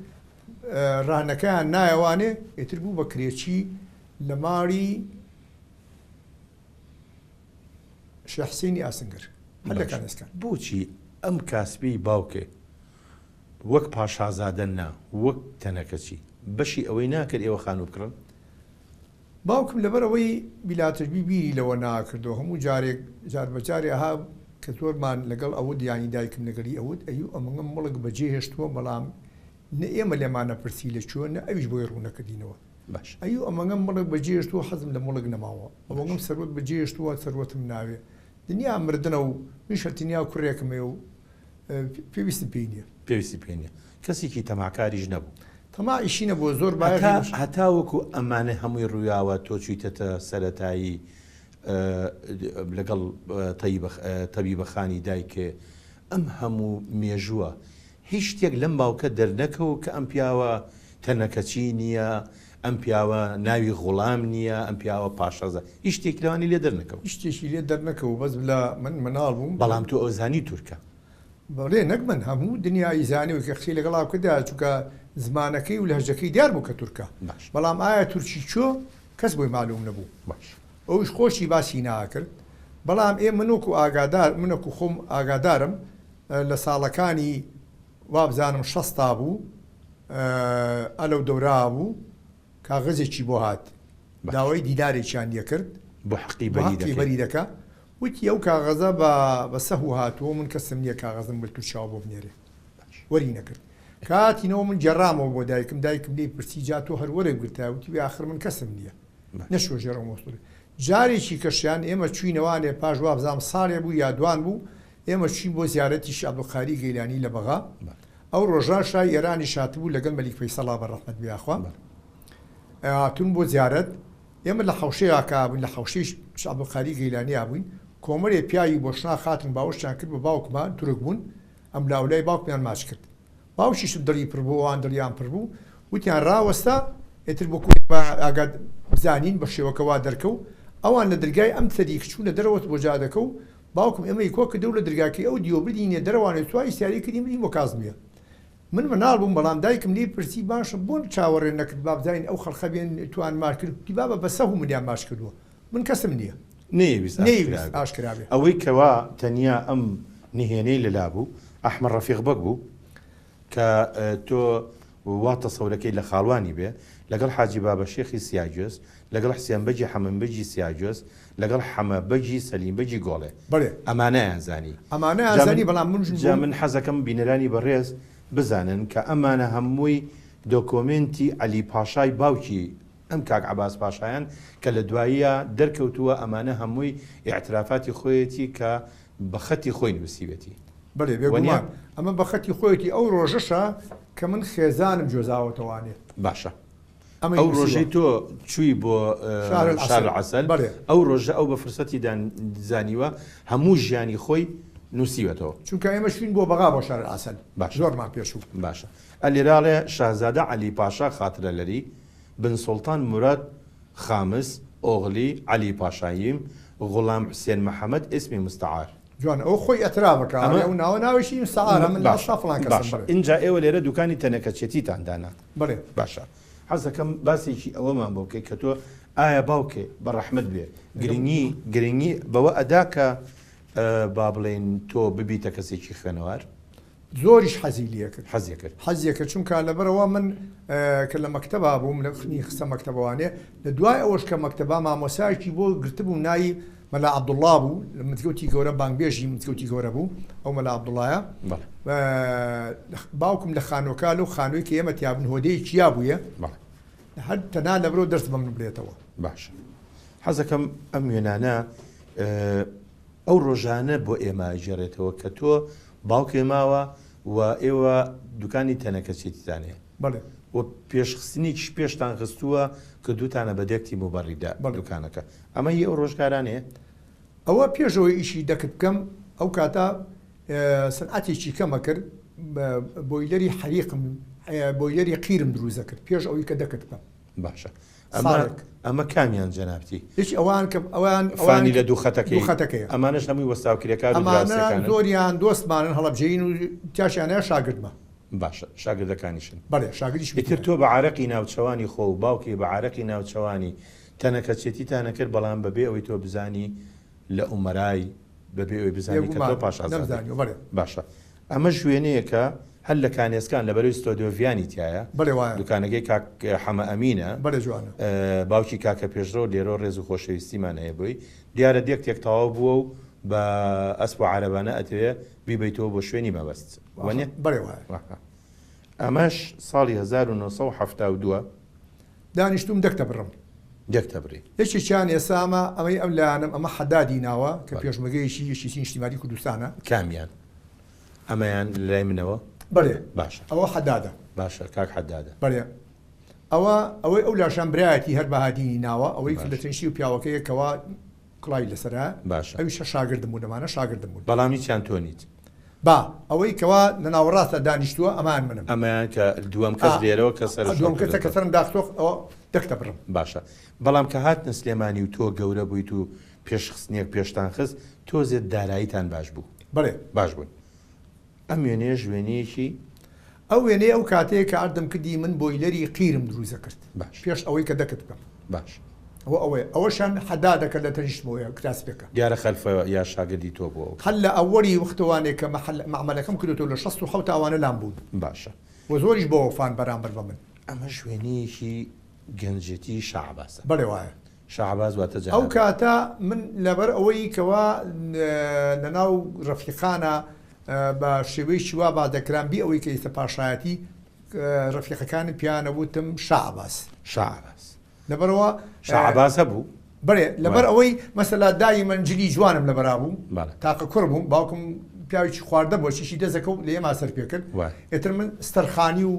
ڕەهنەکەیان نایەوانێ ئیتر بوو بە کرێچی لە ماڵی شێخ حسێنی ئاسنگەر هەر لە کانێسکان. بۆچی ئەم کاسبیەی باوکێ وەک پاشازادە نا وەک تەنەکەچی بەشی ئەوەی ناکرد ئێوە خانوو بکڕن؟ باوکم لەبەر ئەوەی بیلاتەشبی بیری لەوە ناکردەوە هەموو جارێک جار بە جارێ ئەها کە زۆرمان لەگەڵ ئەوت یانی دایکم لەگەڵی ئەوت ئەیو ئەمەنگەم موڵک بەجێ هێشتووە بەڵام نە ئێمە لێمان ئەپرسی لە کوێ نە ئەویش بۆی ڕوونەکردینەوە باشە. ئەیو ئەمەنگەم موڵک بەجێ هێشتووە حەزم لە موڵک نەماوە ئەوەنگەم سەروەت بەجێ هێشتووە سەروەتم ناوێ دنیا مردنە و منیش هەر تەنیا کوڕێکم هەیە و پێویستم پێی نییە. پێویستی پێی نییە. کەسێکی تەماعکاریش نەبوو. تەماعیشی نەبووە زۆر بایەخی هەتا بە شت. هەتاوەکو ئەمانە هەمووی ڕوویاوە تۆ چوویتەتە سەرەتایی لەگەڵ تەبیبە خانی دایکێ ئەم هەموو مێژووە هیچ شتێک لەم باوکە دەرنەکەوت کە ئەم پیاوە تەنەکەچی نییە ئەم پیاوە ناوی غوڵام نییە ئەم پیاوە پاشەزە هیچ شتێک لەوانی لێ دەرنەکەوت. هیچ شتێکی لێ دەرنەکەوت بەس لە من مناڵ بووم. بەڵام تۆ ئەوزانی تورکە. بەڵێ نەک من هەموو دنیا ئیزانی و کە قسەی لەگەڵا بکردایە چونکە زمانەکەی و لەهجەکەی دیار بوو کە تورکە باش. بەڵام ئایا تورکی کوێ کەس بۆی مالوم نەبوو باش. ئەویش خۆشی باسی ناکرد بەڵام ئێ من وەکو ئاگادار من وەکو خۆم ئاگادارم لە ساڵەکانی وابزانم شەستا بوو. ئە لەو دەورا بوو کاغەزێکی بۆ هات داوای دیدارێکیان لێ کرد بۆ حەقی بەری دەکەی. بەری دەکا وتی ئەو کاغەزە بە بە سەهو هاتووە من کەسم نییە کاغەزم بە تورکیاوە بۆ بنێرێ وەری نەکرد کە هاتینەوە من گێڕامەوە بۆ دایکم دایکم لێی پرسی جا تۆ هەر وەرت گرتایە وتی ئاخر من کەسم نییە نەچووە ژێر ئەو مۆسڵی جارێکی کەشیان ئێمە چووینەوانێ پاش وابزانم ساڵێ بوو یا دوان بوو ئێمە چووین بۆ زیارەتی شێخ عەبدولقادری گەیلانی لە بەغا ئەو ڕۆژە شای ئێرانیش هاتبوو لەگەڵ مەلیک فەیسەڵا بە ڕەحمەت بێ یاخوا هاتوون بۆ زیارەت ئێمە لە حەوشەیا کە بووین لە حەوشەی شێخ عەبدولقادری گەیلانیا بووین کۆمەلێ پیاوی بۆشناخ هاتن باوەشیان کرد بە باوکما تورک بوون ئەملاولای باوکمیان ماچ کرد باوکیشم دڵی پڕ بوو ئەوان دڵیان پڕ بوو وتیان ڕاوەستە ئیتر وەکو ئێمە ئاگات بزانین بە شێوەکە وا دەرکەو ئەوان لە درگای ئەم سەری چوونە دەرەوە بۆ جادەکە و باوکم ئێمەی کۆ کردەوە لە درگاکەی ئەو دیوە بردینە دەرەوانێ سواری سیارەی کردین بردین بۆ کازمیە من مناڵ بووم بەڵام دایکم لێی پرسی باشە بۆ چاوەڕێ نەکرد با بزانین ئەو خەڵقە بێن توان ماچ کرد وتی بابە بە سەهو منیان ماچ کردووە من کەسم نییە نەیەویست نەیەویست ئاشکرا بێ. ئەوەی کەوا تەنیا ئەم نهێنەی لەلا بوو ئەحمەد ڕەفیق بەگ بوو کە تۆ وا تەسەورەکەی لە خاڵوانی بێ لەگەڵ حاجی بابە شێخی سیاگوێز لەگەڵ حسێن بەگی حەمەم بەگی سیاگوێز لەگەڵ حەمە بەگی سەلیم بەگی گۆڵێ بەڵێ. ئەمانەیان زانی. ئەمانەیان جا من زانی بەڵام من جا من حەزەکەم بینەرانی بەڕێز بزانن کە ئەمانە هەمووی دۆکۆمێنتی عەلی پاشای باوکی ئەم کاک عەباس پاشایان کە لە دواییا دەرکەوتووە ئەمانە هەمووی ئیعترافاتی خۆیەتی کە بە خەتی خۆی نووسیوێتی. بەڵێ وەنیە؟ بێگومان ئەمە بە خەتی خۆیەتی ئەو ڕۆژەشە کە من خێزانم جۆزاوەتەوانێ. باشە ئەمەی ئەو نووسیوە. ڕۆژەی تۆ چووی بۆ شار العسل شار العسل بەڵێ. ئەو ڕۆژە ئەو بە فرسەتی دان زانیوە هەموو ژیانی خۆی نووسیوەتەوە. چونکە ئێمە چووین بۆ بەغا بۆ شار العسل باشە زۆرمان پێ چوو. باشە ئەلێرە ئەڵێ شاهزادە عەلی پاشا خاترەلەری بن سوڵتان موراد خامس ئۆغلی عەلی پاشاییم غوڵام حوسێن محەمەد ئیسمی مستعار. جوانە ئەوە خۆی ئیعتراف ئەکا ئەمە ئەڵێ ئەو ناوە ناوێکی مستعارە من لە باشە ئەسڵا فڵان کەسم باشە بەڵێ. ئینجا ئێوە لێرە دوکانی تەنەکەچێتیتان دانا بەڵێ. باشە حەزەکەم باسێکی ئەوەمان بۆ بکەی کە تۆ ئایا باوکێ بە ڕەحمەت بێ گرنگی گرنگی بەوە ئەدا کە با بڵێین تۆ ببیتە کەسێکی خوێنەوار؟ زۆریش حەزی لێکرد. حەزی کرد. حەزی کرد چونکە لەبەرئەوە من کە لە مەکتەبا بووم لە منی خستە مەکتەبەوانێ لە دوای ئەوەش کە مەکتەبا مامۆسایەکی بۆ گرتبووم ناوی مەلا عەبدوڵڵا بوو لە مزگەوتی گەورە بانگبێژی مزگەوتی گەورە بوو ئەو مەلا عەبدوڵڵایە بەڵێ. باوکم لە خانووەکە لەو خانووی کە ئێمە تیا بووین هۆدەیەکی یا بوویە بەڵێ. هەر تەنها لەبەرئەوە دەرس بە من بڵێتەوە. باشە حەزەکەم ئەم وێنانە ئەو ڕۆژانە بۆ ئێمە ئەگێڕێتەوە کە تۆ باوکێ ماوە و ئێوە دوکانی تەنەکەچێتیتان هەیە. بەڵێ. و پێشخستنێکیش پێشتان خستووە کردووتانە بە دەکتی موبەڕیدە بەڵێ. دوکانەکە. ئەمە هی ئەو ڕۆژگارانەیە؟ ئەوە پێش ئەوەی ئیشی دەکت بکەم ئەو کاتە سنعەتێکی کەم ئەکرد بۆیلەری حەریقم بۆیلەری قیرم دروست دەکرد پێش ئەوەی کە دەکت بکەم. باشە ئەمە ساڵێک. ئەمە کامیان جەنابتی؟ یەکی ئەوان کە ئەوان ئەوان فانی لە دوو خەتەکەی دوو خەتەکەیە. ئەمانەش هەمووی وەستا و کرێکار و ئەمانە دراوسێکانن؟ زۆریان دۆستمانن هەڵەبجەیین و تیاشیان هەیە شاگردمە. باشە شاگردەکانیشن. بەڵێ شاگردیشم ئیتر تیایە. تۆ بە عارەقی ناوچەوانی خۆ و باوکی بە عارەقی ناوچەوانی تەنەکەچێتیتان ئەکرد بەڵام بەبێ ئەوەی تۆ بزانی لە ئومەرای بەبێ ئەوەی بزانی کە تۆ بێگومان پاشازادەی. نەمزانیوە بەڵێ. باشە ئەمەش وێنەیەکە هەر لە کانێسکان لە بەرەی ستۆدیۆ ڤیانی تیایە بەڵێ وایە. دوکانەکەی کاک حەمە ئەمینە بەڵێ جوانە. باوکی کاکە پێشڕەو لێرەوە ڕێز و خۆشەویستیمان هەیە بۆی دیارە دێکتێک تەواو بووە و بە ئەسپ و عارەبانە ئەتەوێ بیبەیتەوە بۆ شوێنی مەبەست وەنیە؟ بەڵێ وایە. ئەمەش ساڵی 1972 ە. دانیشتووم دەک دەبڕم. دەک دەبڕی. یەکێکیان ئێستا ئەمە ئەمەی ئەم لایەنەم ئەمە حەدادی ناوە کە پێشمەرگەیەکی یەکێتی نیشتیمانی کوردستانە. کامیان؟ ئەمەیان لەلای منەوە؟ بەڵێ. باشە. ئەوە حەدادە. باشە کاک حەدادە. بەڵێ. ئەوە ئەوەی ئەو لاشان برایەتی هەر بەهادینی ناوە ئەوەی لە تەنیشتی و پیاوەکەیە کەوا کڵاوی لەسەرە. باشە. ئەویش هەر شاگردم بوون ئەمانە شاگردم بوون. بەڵام هیچیان تۆ نیت. با ئەوەی کەوا لە ناوەڕاستە دانیشتووە ئەمان منم. ئەمەیان کە دووەم کەس لێرەوە کە سەرت دووەم کەسە کە شۆڕکردۆتەوە. سەرم داخستووە ئەوە دەک دەبڕم. باشە بەڵام کە هاتنە سلێمانی و تۆ گەورە بوویت و پێشخستنێک پێشتان خست تۆزێ داراییتان باش بوو. بەڵێ. باش بوون. ئەم وێنەیەش وێنەیەکی. ئەو وێنەیە ئەو کاتەیە کە عەردم کردی من بۆیلەری قیرم دروست دەکرد. باش. پێش ئەوەی کە دەکت بکەم. باش. ئەوە ئەوەیە. ئەوەشیان حەدادە کە لە تەنیشتمەوەیە کراسپێکە. دیارە خەلفە یا شاگردی تۆ بووە ئەو کاتە. هەر لە ئەوەلی وەختەوانێ کە مەحەل مەعمەلەکەم کردۆتەوە لە 67 ئەوانە لام بوون. باشە. و زۆریش بەوەفان بەرامبەر بە من. ئەمەش وێنەیەکی گەنجێتی شا عەباسە. بەڵێ وایە. شا عەباس واتە ئەو جەنابت. کاتە من لەبەر ئەوەی کەوا لەناو ڕەفیقانا بە شێوەیەکی وا باس دەکرام بی ئەوەی کە ئێستا پاشایەتی ڕەفیقەکانم پێیان ئەوتم شا عەباس. شا عەباس. لەبەرئەوە شا عەباس هەبوو؟ بەێ لەبەر ئەوەی مەسەلا دایمەن جلی جوانم لەبەرا بوو تاقە کوڕ بووم باوکم پیاوێکی خواردە بۆ چیشی دەزەکە و لە ئێمە سەر پێ کرد ئێتر من ستەرخانی و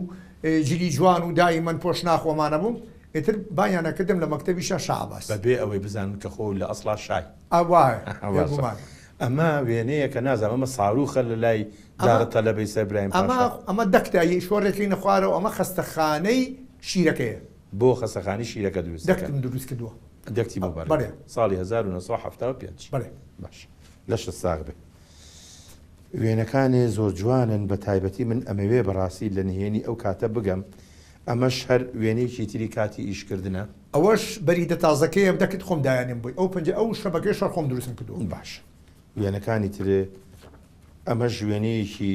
جلی جوان و دایمەن پۆش ناخۆمانە بووم ئێتر بانیانە کردم لە مەکتەبیشا شا عەباس. بەبێ ئەوەی بزانن کە خۆ لە ئەسڵا شای. وایە بێگومان. ئەمە وێنەیەکە نازانم ئەمە ساروخە لە لای دارە تەلەبەی سەر برایم پاشا. ئەمە دەکتە شۆڕێکەی نەخوارەوە ئەمە خەستەخانەی شیرەکەیە. بۆ خەسەخانەی شیرەکە دروست دەکەن. دەکتم دروست کردووە. دەکتی بۆ بەڕێ. بەڵێ. ساڵی 1975. بەڵێ. باش لەشت ساغ بێ. وێنەکانێ زۆر جوانن بە تایبەتی من ئەمەوێ بەڕاستی لە نهێنی ئەو کاتە بگەم ئەمەش هەر وێنەیەکی تری کاتی ئیش کردنە؟ ئەوەش بەریدە تازەکەیە دەکت خۆم دایانێم بۆی ئەو پەنجە ئەو شەبەکەیش هەر خۆم دروستم کردووە. باشە وێنەکانی ترێ ئەمەش وێنەیەکی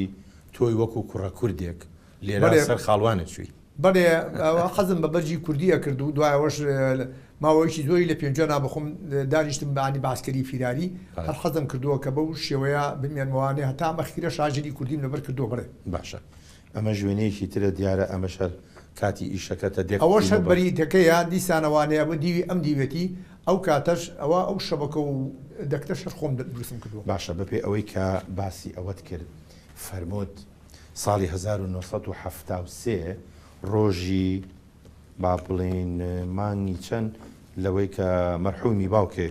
تۆی وەکو کوڕە کوردێک لێرە سەر خاڵوانێ چووی. بەڵێ حەزم بە بەرگی کوردی ئەکرد و دوای ئەوەش ماوەیەکی زۆری لە پێنجوێنا بە خۆم دانیشتم بە عنی بە عەسکەری فیراری هەر حەزم کردووە کە بەو شێوەیە بمێنمەوانێ هەتا ئەم ئەخیرە شاژری کوردیم لەبەر کردووە بەڵێ. باشە ئەمەش وێنەیەکی ترە دیارە ئەمەش هەر کاتی ئیشەکەتە دێک ئەوەش هەر بەریتەکەیە دیسانەوانەیە بۆ دیوی ئەم دیوێتی ئەو کاتەش ئەوە ئەو شەبەکە و دەکتەش هەر خۆم دروستم کردووە. باشە بەپێی ئەوەی کە باسی ئەوەت کرد فەرمووت ساڵی 1973 ڕۆژی با بڵێین مانگی چەند لەوەی کە مەرحومی باوکێ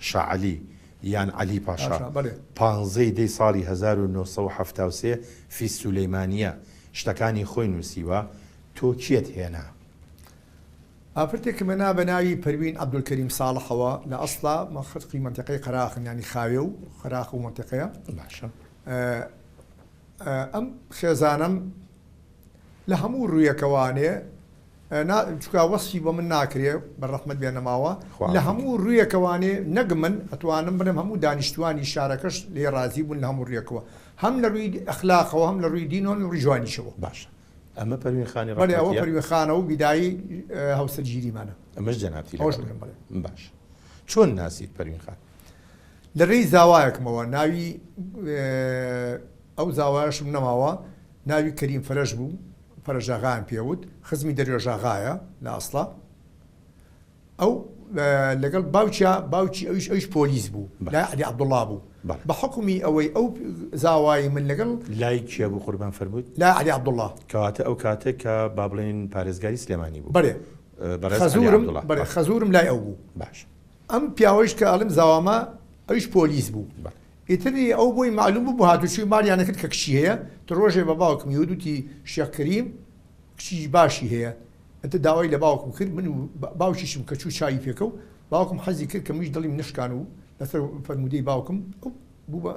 شا عەلی یان عەلی پاشا پانزەی دەی ساڵی 1973 فی سولەیمانیە شتەکانی خۆی نووسیوە تۆ کێت هێنا؟ ئافرەتێکم هێنا بە ناوی پەروین عەبدولکەریم ساڵحەوە لە ئەسڵا خەڵکی مەنتیقەی قەراخن یانی خاوێ و قەراخ و مەنتیقەیە. باشە. ئەم خێزانەم لە هەموو ڕوویەکەوانێ نا چکا وەسفی بۆ من ناکرێ بە ڕەحمەت بێ نەماوە لە هەموو ڕوویەکەوانێ نەک من ئەتوانم بڵێم هەموو دانیشتوانی شارەکەش لێ ڕازی بوون لە هەموو ڕوویەکەوە هەم لە ڕووی ئەخلاقەوە هەم لە ڕووی دینەوە هەم لە ڕووی جوانیشەوە. باشە ئەمە پەروین خانی بەڵێ ئەوە ڕەحمەتیە؟ پەروین خانە و بیدایی هاوسەرگیریمانە. ئەمەش جەنابتی ئەوەش لەگەڵە؟ منم بەڵێ. باشە چۆن ناسیت پەروین خان؟ لە رێی زاوایەکمەوە ناوی ئەو زاوایەشم نەماوە ناوی کەریم فەرەج بوو فەرەجاغایان پێ وت خزمی دەروێژاغایە لە ئەسڵا ئەو لەگەڵ باوکیا باوکی ئەویش ئەویش پۆلیس بوو لای عەلی عەبدوڵڵا بوو بە حوکمی ئەوەی ئەو زاوای من لەگەڵ لای کێ بوو قوربان فەرمووت؟ لای عەلی عەبدوڵڵا. کەواتە ئەو کاتە کە با بڵێین پارێزگاری سلێمانی بوو. بەرێ بەڕێز عەلی خەزوورم عەبدوڵڵا. بەرێ خەزوورم لای ئەو بوو. باشە. ئەم پیاوەیش کە ئەڵێم زاوامە ئەویش پۆلیس بوو ئیتر ئەو بۆی مەعلوم بوو بۆ هاتوچوی ماڵیان ئەکرد کە کچی هەیە تر ڕۆژێ بە باوکم یوت وتی شێخ کەریم کچی باشی هەیە ئیتر داوای لە باوکم کرد من و باوکیشم کە چوو چاوی پێکەوت باوکم حەزی کرد کە منیش دڵیم نەشکان و لەسەر فەرموودەی باوکم ئەو بوو بە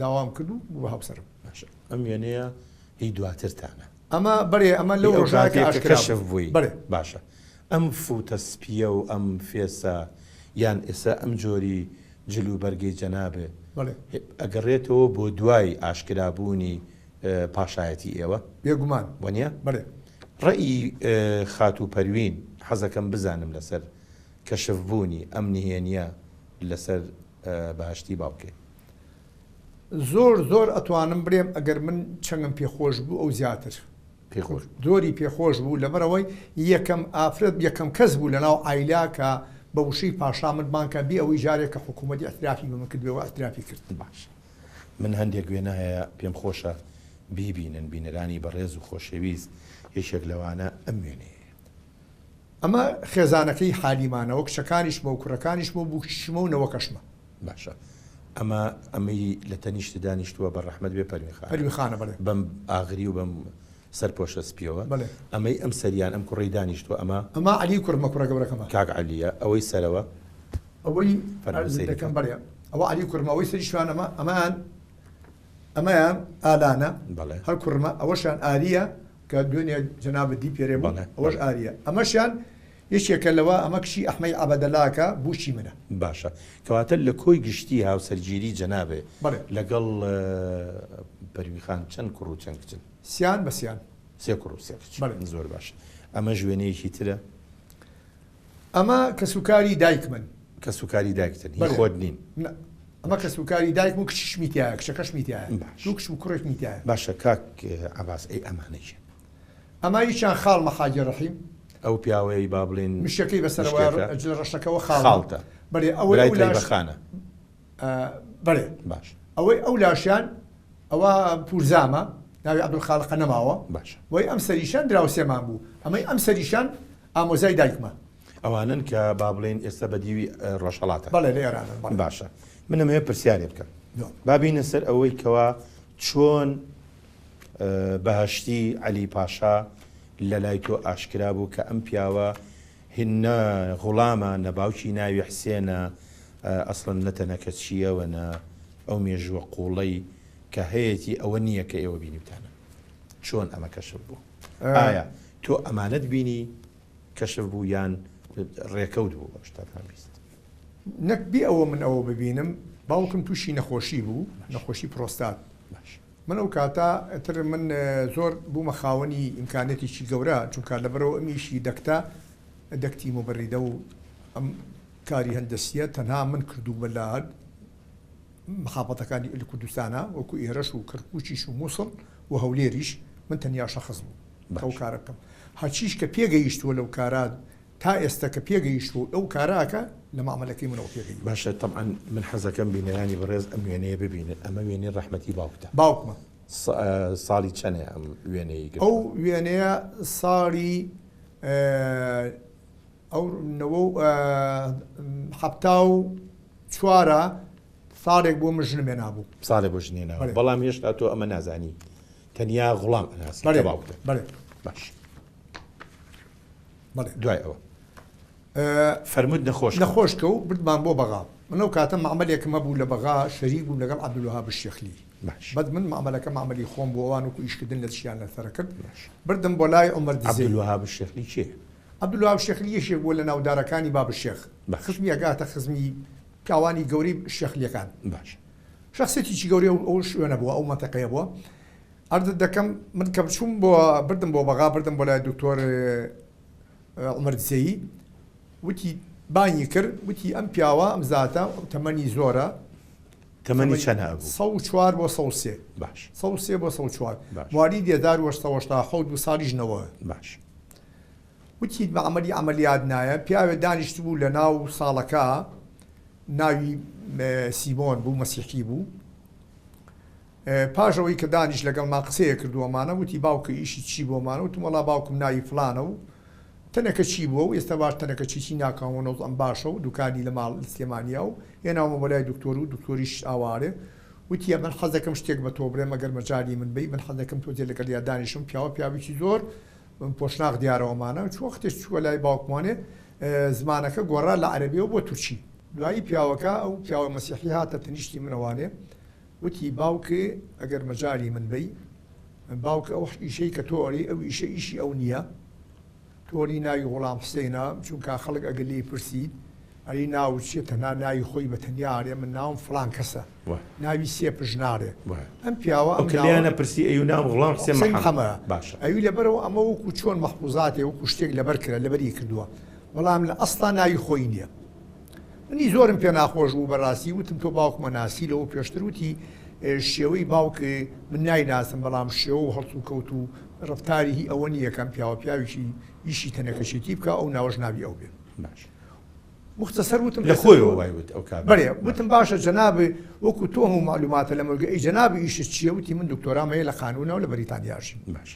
داوام کرد و بوو بە هاوسەرم. باشە ئەم وێنەیە هی دواترتانە؟ ئەمە بەرێ ئەمە لەو ڕۆژە کە ئاشکرا بوو. بەرێ. باشە ئەم فوتە سپیە و ئەم فێسە یان ئێستا ئەم جۆری جل و بەرگەی جەنابێ بەڵێ. ئەگەڕێتەوە بۆ دوای ئاشکرا بوونی پاشایەتی ئێوە؟ بێگومان. وەنیە؟ بەڵێ. ڕەئی خاتوو پەروین حەزەکەم بزانم لەسەر کەشف بوونی ئەم نهێنیە لەسەر بەهەشتی باوکێ. زۆر زۆر ئەتوانم بڵێم ئەگەر من چەنگم پێ خۆش بوو ئەو زیاتر پێ خۆش بوو. زۆری پێ خۆش بوو لەبەرئەوەی یەکەم ئافرەت یەکەم کەس بوو لەناو عایلە کە بە وشەی پاشا من بانگ کا بێ ئەوەی جارێک کە حکوومەت ئیعترافی بە من کردبێ و ئیعترافی کرد. باشە من هەندێک وێنە هەیە پێم خۆشە بیبینن بینەرانی بەڕێز و خۆشەویست یەکێک لەوانە ئەم وێنەیەیە. ئەمە خێزانەکەی حالیمانەوە کچەکانیشمە و کوڕەکانیشمە و بووکیشمە و نەوەکەشمە. باشە ئەمە ئەمەی لە تەنیشت دانیشتووە بە ڕەحمەت بێ پەروین خانە. پەروین خانە بەڵێ. بەم ئاغری و بەم سەرپۆشە سپیەوە. بەڵێ. ئەمەی ئەم سەریان ئەم کوڕەی دانیشتووە ئەمە. ئەمە عەلی کوڕمە کوڕە گەورەکەمە. کاک عەلیە ئەوەی سەرەوە. ئەوەی فەرموو عەرزت سەیری دەکەم کە. بەڵێ ئەوە عەلی کوڕمە ئەوەی سەریشیان ئەمە ئەمەیان ئەمەیان ئالانە بەڵێ. هەر کوڕمە ئەوەشیان ئاریە کە دوێنێ جەنابت دی پێرێ بوو بەڵێ ئەوەش بەڵێ. ئاریە ئەمەشیان یەکێکە لەوە ئەمە کچی ئەحمەی عەبەدەلاکە بووکی منە. باشە کەواتە لە کۆی گشتی هاوسەرگیری جەنابێ بەڵێ. لەگەڵ پەروین خان چەند کوڕ و چەند کچن؟ سیان بە سیان. سێ کوڕ و سێ کچ. بەڵێ. زۆر باش. ئەمەش وێنەیەکی ترە؟ ئەمە کەسوکاری دایکمن. کەسوکاری دایکتن، هی خۆت نین؟ نا، ئەمە کەسوکاری دایکم و کچیشمی تیایە، کچەکەشمی تیایە. باش. دوو کچ و کوڕێکمی تیایە. باشە کاک عەباس، ئەی ئەمانە کێن؟ ئەمە یەکیان خاڵمە حاجی ڕەحیم. ئەو پیاوەی با بڵێین مشکەکەی بەسەرەوە مشکەکە جل ڕەشەکەوە خاڵمە. خاڵتە. بەڵێ، ئەوەی برای ئەو لاش تەیبە خانە. بەڵێ. باش. ئەوەی ئەو لاشیان ئەوە پورزامە ناوی عەبدولخالقە نەماوە. باشە. وەی ئەم سەریشیان دراوسێمان بوو. ئەمەی ئەم سەریشیان ئامۆزای دایکمە. ئەوانەن کە با بڵێین ئێستا بە دیوی ڕۆژهەڵاتە. بەڵێ لە ئێرانن. بەڵێ. باشە من ئەمەوێ پرسیارێ بکەم. با بینە سەر ئەوەی کەوا چۆن بەهەشتی عەلی پاشا لە لای تۆ ئاشکرا بوو کە ئەم پیاوە هی نە غوڵامە نە باوکی ناوی حسێنە ئەسڵەن نە تەنەکەچییە و نە ئەو مێژووە قووڵەی کە هەیەتی ئەوە نییە کە ئێوە بینیوتانە. چۆن ئەمە کەشف بوو؟ ئایا تۆ ئەمانەت بینی کەشف بوو یان ڕێکەوت بوو ئەو شتەتان 20؟ نەک بێ ئەوە من ئەوە ببینم باوکم تووشی نەخۆشی بوو، نەخۆشی پرۆستات. من ئەو کاتە ئیتر من زۆر بوومە خاوەنی ئیمکانیەتێکی گەورە چونکە لەبەرئەوە ئەم ئیشی دەکتە دەکتی موبەریدە و ئەم کاری هەندەسیە تەنها من کردوومە لە محافەتەکانی لە کوردستانە وەکو ئێرەش و کەرکوکیش و موسڵ و هەولێریش من تەنیا شەخس بووم ئەو کارە بکەم هەرچیش کە پێگەیشتووە لەو کارە تا ئێستا کە پێگەیشتووە و ئەو کارە ئەکا لە مەعمەلەکەی منەوە پێگەیوە. باشە تەبعەن من حەزەکەم بینەرانی بەڕێز ئەم وێنەیە ببینن ئەمە وێنەی ڕەحمەتی باوکتە. باوکمە. ساڵی چەنێ ئەم وێنەیەی گرتووە؟ ئەو وێنەیە ساڵی ئەو نەوە و 74ە ساڵێک بۆ من ژنم هێنابوو. ساڵێ بۆ ژن هێناوە بەڵام هێشتا تۆ ئەمە نازانی تەنیا غوڵام ئەناسی کە باوکتە. بەڵێ. باش. بەڵێ. دوای ئەوە فەرمووت نەخۆش کەوت. نەخۆش کەوت بردمان بۆ بەغا. من ئەو کاتە مەعمەلێکم هەبوو لە بەغا شەریک بووم لەگەڵ عەبدولوەهاب الشێخلی. باش. بەس من مەعمەلەکە مەعمەلی خۆم بوو ئەوان وەکوو ئیشکردن لە چیان لەسەر کرد. باش. بردم بۆ لای عومەر دزەیی. عەبدولوەهاب الشێخلی کێیە؟ عەبدولوەهاب الشێخلی یەکێک بووە لە ناودارەکانی باب الشێخ. باش. خزمی ئەگاتە خزمی پیاوانی گەورەی شێخلییەکان. باش. شەخسیەتێکی گەورەی ئەو شوێنە بووە ئەو مەنتەقەیە بووە. عەرزت دەکەم من کە چووم بۆ بردم بۆ بەغا بردم بۆ لای دکتۆر عومەر دزەیی وتی بانگی کرد وتی ئەم پیاوە ئەم زاتە تەمەنی زۆرە تەمەنی چەند هەبوو؟ 104 بۆ 103 باش 103 بۆ 104 باش. موالیدی 1887 بوو ساڵیش نەوە باش وتی بە عەمەلی عەمەلیات نایە پیاوێ دانیشتبوو لە ناو ساڵەکە ناوی سیمۆن بوو مەسیحی بوو پاش ئەوەی کە دانیشت لەگەڵمان قسەیە کرد و ئەمانە وتی باوکە ئیشی چی بۆمانە وتم وەڵا باوکم ناوی فڵانە و تەنەکە چی بووە و ئێستا باش تەنەکە چی چی ناکەم و نەوزعم باشە و دوکانی لە ماڵ لە سلێمانیا و هێناومە بۆ لای دکتۆر و دکتۆریش ئاوارێ وتی من حەزەکەم شتێک بە تۆ بڵێم ئەگەر مەجالی من بەی من حەزەکەم تۆزێ لەگەڵیا دانیشم پیاوە پیاوێکی زۆر پۆشناخ دیارە ئەمانە چووە وەختێ چووە لای باوکمانێ زمانەکە گۆڕا لە عەرەبیەوە بۆ تورکی دوایی پیاوەکە ئەو پیاوە مەسیحی هاتە تەنیشتی منەوانێ وتی، باوک ئەگەر مەجالی من بەی، باوک ئەو ئیشەی کە تۆ ئەرێی ئەو ئیشە ئیشی ئەو نییە، تۆ ئەری ناوی غوڵام حسێنە، چونکا خەڵک ئەگەر لێی پرسیت ئەری ناوت چییە تەنها ناوی خۆی بە تەنیا ئەرێ من ناوم فڵان کەسە، ناوی سێ پشت ناڕێ. ئەم پیاوە ئەو ئەم کە ناوە لێیان ئەپرسی ئەیوو ناوم غوڵام حسێن حسێن محەمە. محەمە. باشە. ئەوی لەبەرەوە ئەمە وەکوو چۆن مەحفوزاتێ وەکوو شتێک لەبەر کرا لەبەری کردووە، بەڵام لە ئەسڵا ناوی خۆی نییە. منی زۆرم پێ ناخۆش بوو بەراستی وتم تۆ باوکمە ناسی لەوە پێشتر وتی شێوەی باوک من نایناسم بەڵام شێوە و هەڵسوکەوت و ڕەفتاری هی ئەوە نییە کەم پیاوە پیاوێکی ئیشی تەنەکەچێتی بکا ئەو ناوەش ناوی ئەو بێ باش مختصر وتم لە خۆیەوە وای وت ئەو کابرا بەرێ وتم باشە جەناب وەکو تۆ هەموو مەعلوماتە لە مەرگە ئەی جەناب ئیشت چییە وتی من دکتۆرام هەیە لە قانونە و لە بەریتانیاژیم باش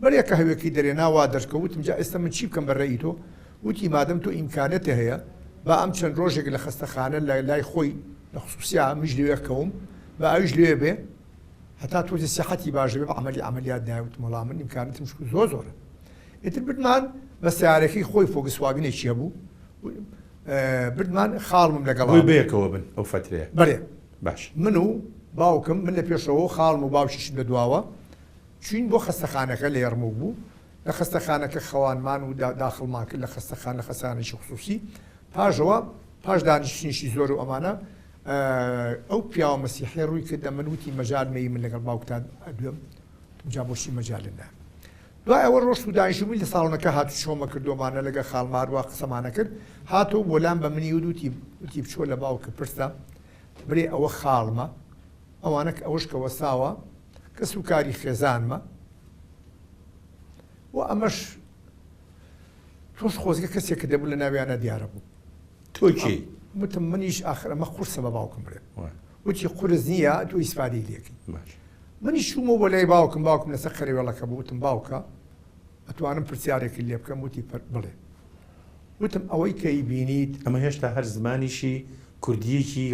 بەرێ کە هەوێکی دەرێنا وا دەرکەوت، وتم جا ئێستا من چی بکەم بە رەئی تۆ؟ وتی مادەم تۆ ئیمکانەتە هەیە با ئەم چەند رۆژێک لە خەستەخانە لە لای خۆی لە خسوسیا منیش لەوێ کەوم با ئەویش لەوێ بێ هەتا تۆزێ سیحەتی باش دەبێ بە عەمەلی عەمەلیات نایە وتم وەڵا من ئیمکانەتم شکور زۆر زۆرە ئیتر بردمان بە سەیارەکەی خۆی فۆکسواگنێکی هەبوو بردمان خاڵمم لەگەڵا بۆی بەیەکەوە بن ئەو فەترەیە بەرێ باش من و باوکم من لە پێشەوە و خاڵم و باوکیشم لە دواوە چوین بۆ خەستەخانەکە لە یەرموک بوو لە خەستەخانەکە خەوانمان و داخڵمان کرد لە خەستەخانە لە خەستانێکی خسوسی پاژەوە پاش دانیشتنێکی زۆر و ئەمانە ئەو پیاوە مەسیحی ڕووی کردە من وتی مەجال مەی من لەگەڵ باوکتان ئەدوێم جا بۆچی مەجالت نام. دوای ئەوە ڕۆشت و دانیشتبووین لە ساڵۆنەکە هاتوچۆمە کردووەمانە لەگەڵ خاڵماروا قسەمانە کرد هاتەوە بۆ لام بە منی وت وتی وتی بچۆ لە باوکە پرسە برێ ئەوە خاڵمە ئەوانە ئەوەش کە وەساوە کەس و کاری خێزانمە و ئەمەش تۆش خۆزگە کەسێک کە دەبوو لە ناویانە دیارە بوو. تۆ کێی؟ وتم منیش ئاخر ئەمە قورسە بە باوکم بڵێم. وتی قورس نییە تۆ ئیسفادەی لێکەی. منیش چوومەوە بۆ لای باوکم، باوکم لەسەر قەرەوێڵەکە بوو، وتم باوکە ئەتوانم پرسیارێکت لێ بکەم؟ وتی بڵێ. وتم ئەوەی کە ئەیبینیت. ئەمە هێشتا هەر زمانیشی کوردییەکی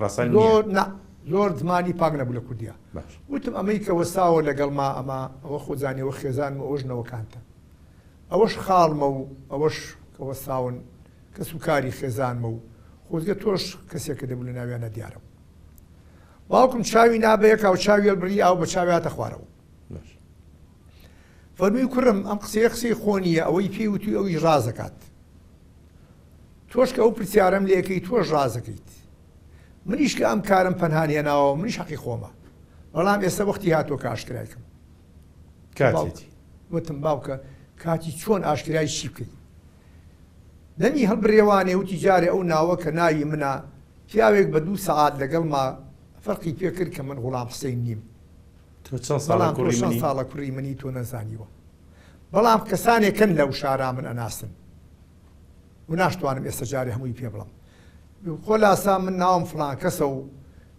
ڕەسەن نییە. زۆر نا، زۆر زمانی پاک نەبوو لە کوردییا. وتم ئەمەی کە وەستاوە لەگەڵما ئەمە ئەوە خۆ زانی ئەوە خێزانم و ئەوەش نەوەکانتە. ئەوەش خاڵمە و ئەوەش کە وەستاون کەس و کاری خێزانمە و خۆزگە تۆش کەسێکە دەبوو لە ناویانە دیارە بوو. باوکم چاوی نا بە یەکا و چاوی هەڵبڕی ئاو بە چاوی هاتە خوارەوە. فەرمووی کوڕم ئەم قسەیە قسەی خۆ نییە ئەوەی پێی وتووی ئەویش ڕازەکات. تۆش کە ئەو پرسیارەم لێکەی تۆش ڕازەکەیت. منیش کە ئەم کارم پەنهان هێناوە منیش حەقی خۆمە. بەڵام ئێستا وەختی هاتووە کە ئاشکرای کەم. کاتێتی. وتم باوکە کاتی چۆن ئاشکرای چی بکەی؟ دەمی هەڵبرێوانێ وتی جارێ ئەو ناوە کە ناوی منە پیاوێک بە دوو سەعات لەگەڵما فەرقی پێ کرد کە من غوڵام حسین نیم. تۆ چەند ساڵە بەڵام تۆ کوڕی چەند منی؟ ساڵە کوڕی منی تۆ نەزانیوە. بەڵام کەسانێکن لەو شارا من ئەناسن و ناشتوانم ئێستا جارێ هەمووی پێ بڵێم. خۆلاسا من ناوم فڵان کەسە و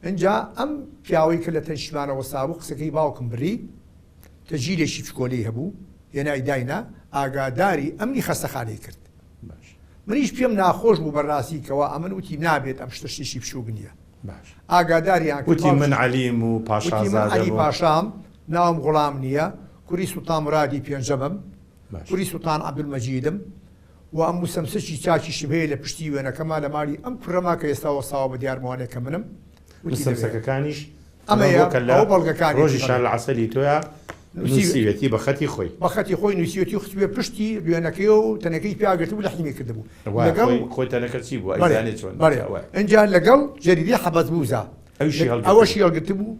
ئینجا ئەم پیاوەی کە لە تەنیشتمانە وەستابوو قسەکەی باوکم بڕی، تەجیلێکی چکۆلەی هەبوو، هێنای داینا، ئاگاداری ئەمنی خەستەخانەی کرد. باش. منیش پێم ناخۆش بوو بەڕاستی کەوا ئەمن وتی نابێت ئەم شتە شتێکی بچووک نییە. باش. ئاگاداریان کرد وتی من باوکی. عەلیم و وتی من پاشازادەم عەلی و. پاشام، ناوم غوڵام نییە، کوڕی سوڵتان مورادی پێنجەمم، باش. کوڕی سوڵتان عەبدولمەجیدم و ئەم موسەمسەکی چاکیشم هەیە لە پشتی وێنەکەما لە ماڵی ئەم کوڕەما کە ئێستا وەستاوە بە دیارمەوانێ کە منم. وتی لەوێ. مسەمسەکەکانیش ئەمەیە ئەمە بووە کە لە ئەوە بەڵگەکانیەتی ڕۆژی بەڵێ. شار العسەلی تۆیا نووسیوێتی. نووسیوێتی بە خەتی خۆی. بە خەتی خۆی نووسیوێتی و خستبوویە پشتی وێنەکەیەوە و تەنەکەی پیا گرتبوو لەحیمی کردبوو وایە لەگەڵ خۆی خۆی تەنەکە چی بوو بەڵێ ئەیزانێ چۆن بەڵێ وایە. ئینجا لەگەڵ جەریدەی حەبەزبووزا ئەویشی هەڵگرتبوو. ئەوەشی هەڵگرتبوو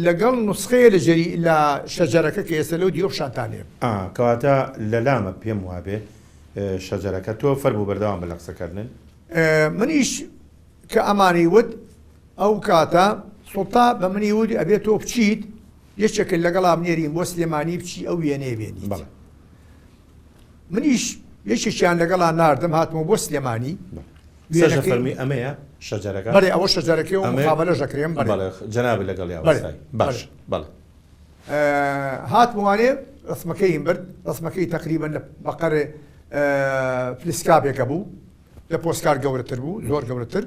لەگەڵ نوسخەیە لە جەری لە شەجەرەکە کە ئێستا لەو دیوە پیشانتان ئێم. ئا کەواتە لە لامە پێم وابێ شەجەرەکە تۆ فەرموو بەردەوام بە لە قسەکردن. منیش کە ئەمانی وت ئەو کاتە سوڵتا بە منی وت ئەبێ تۆ بچیت یەکێکت لەگەڵا بنێرین بۆ سلێمانی بچی ئەو وێنەیە بێنیت. بەڵێ. منیش یەکێکیان لەگەڵا ناردم هاتمەوە بۆ سلێمانی. سەرژە وێنەکەی فەرمی ئەمەیە شەجەرەکە؟ بەڵێ ئەوە شەجەرەکەی و ئەمەیە؟ مقابەلەش دەکرێم بەڵێ. بەڵێ جەنابت لەگەڵیا بەڵێ وەستای. باش بەڵێ. بەڵێ. هاتمەوانێ ڕەسمەکەیم برد ڕەسمەکەی تەقریبەن لە بەقەرێ فلسکابێکە بوو لە پۆستکار گەورەتر بوو زۆر گەورەتر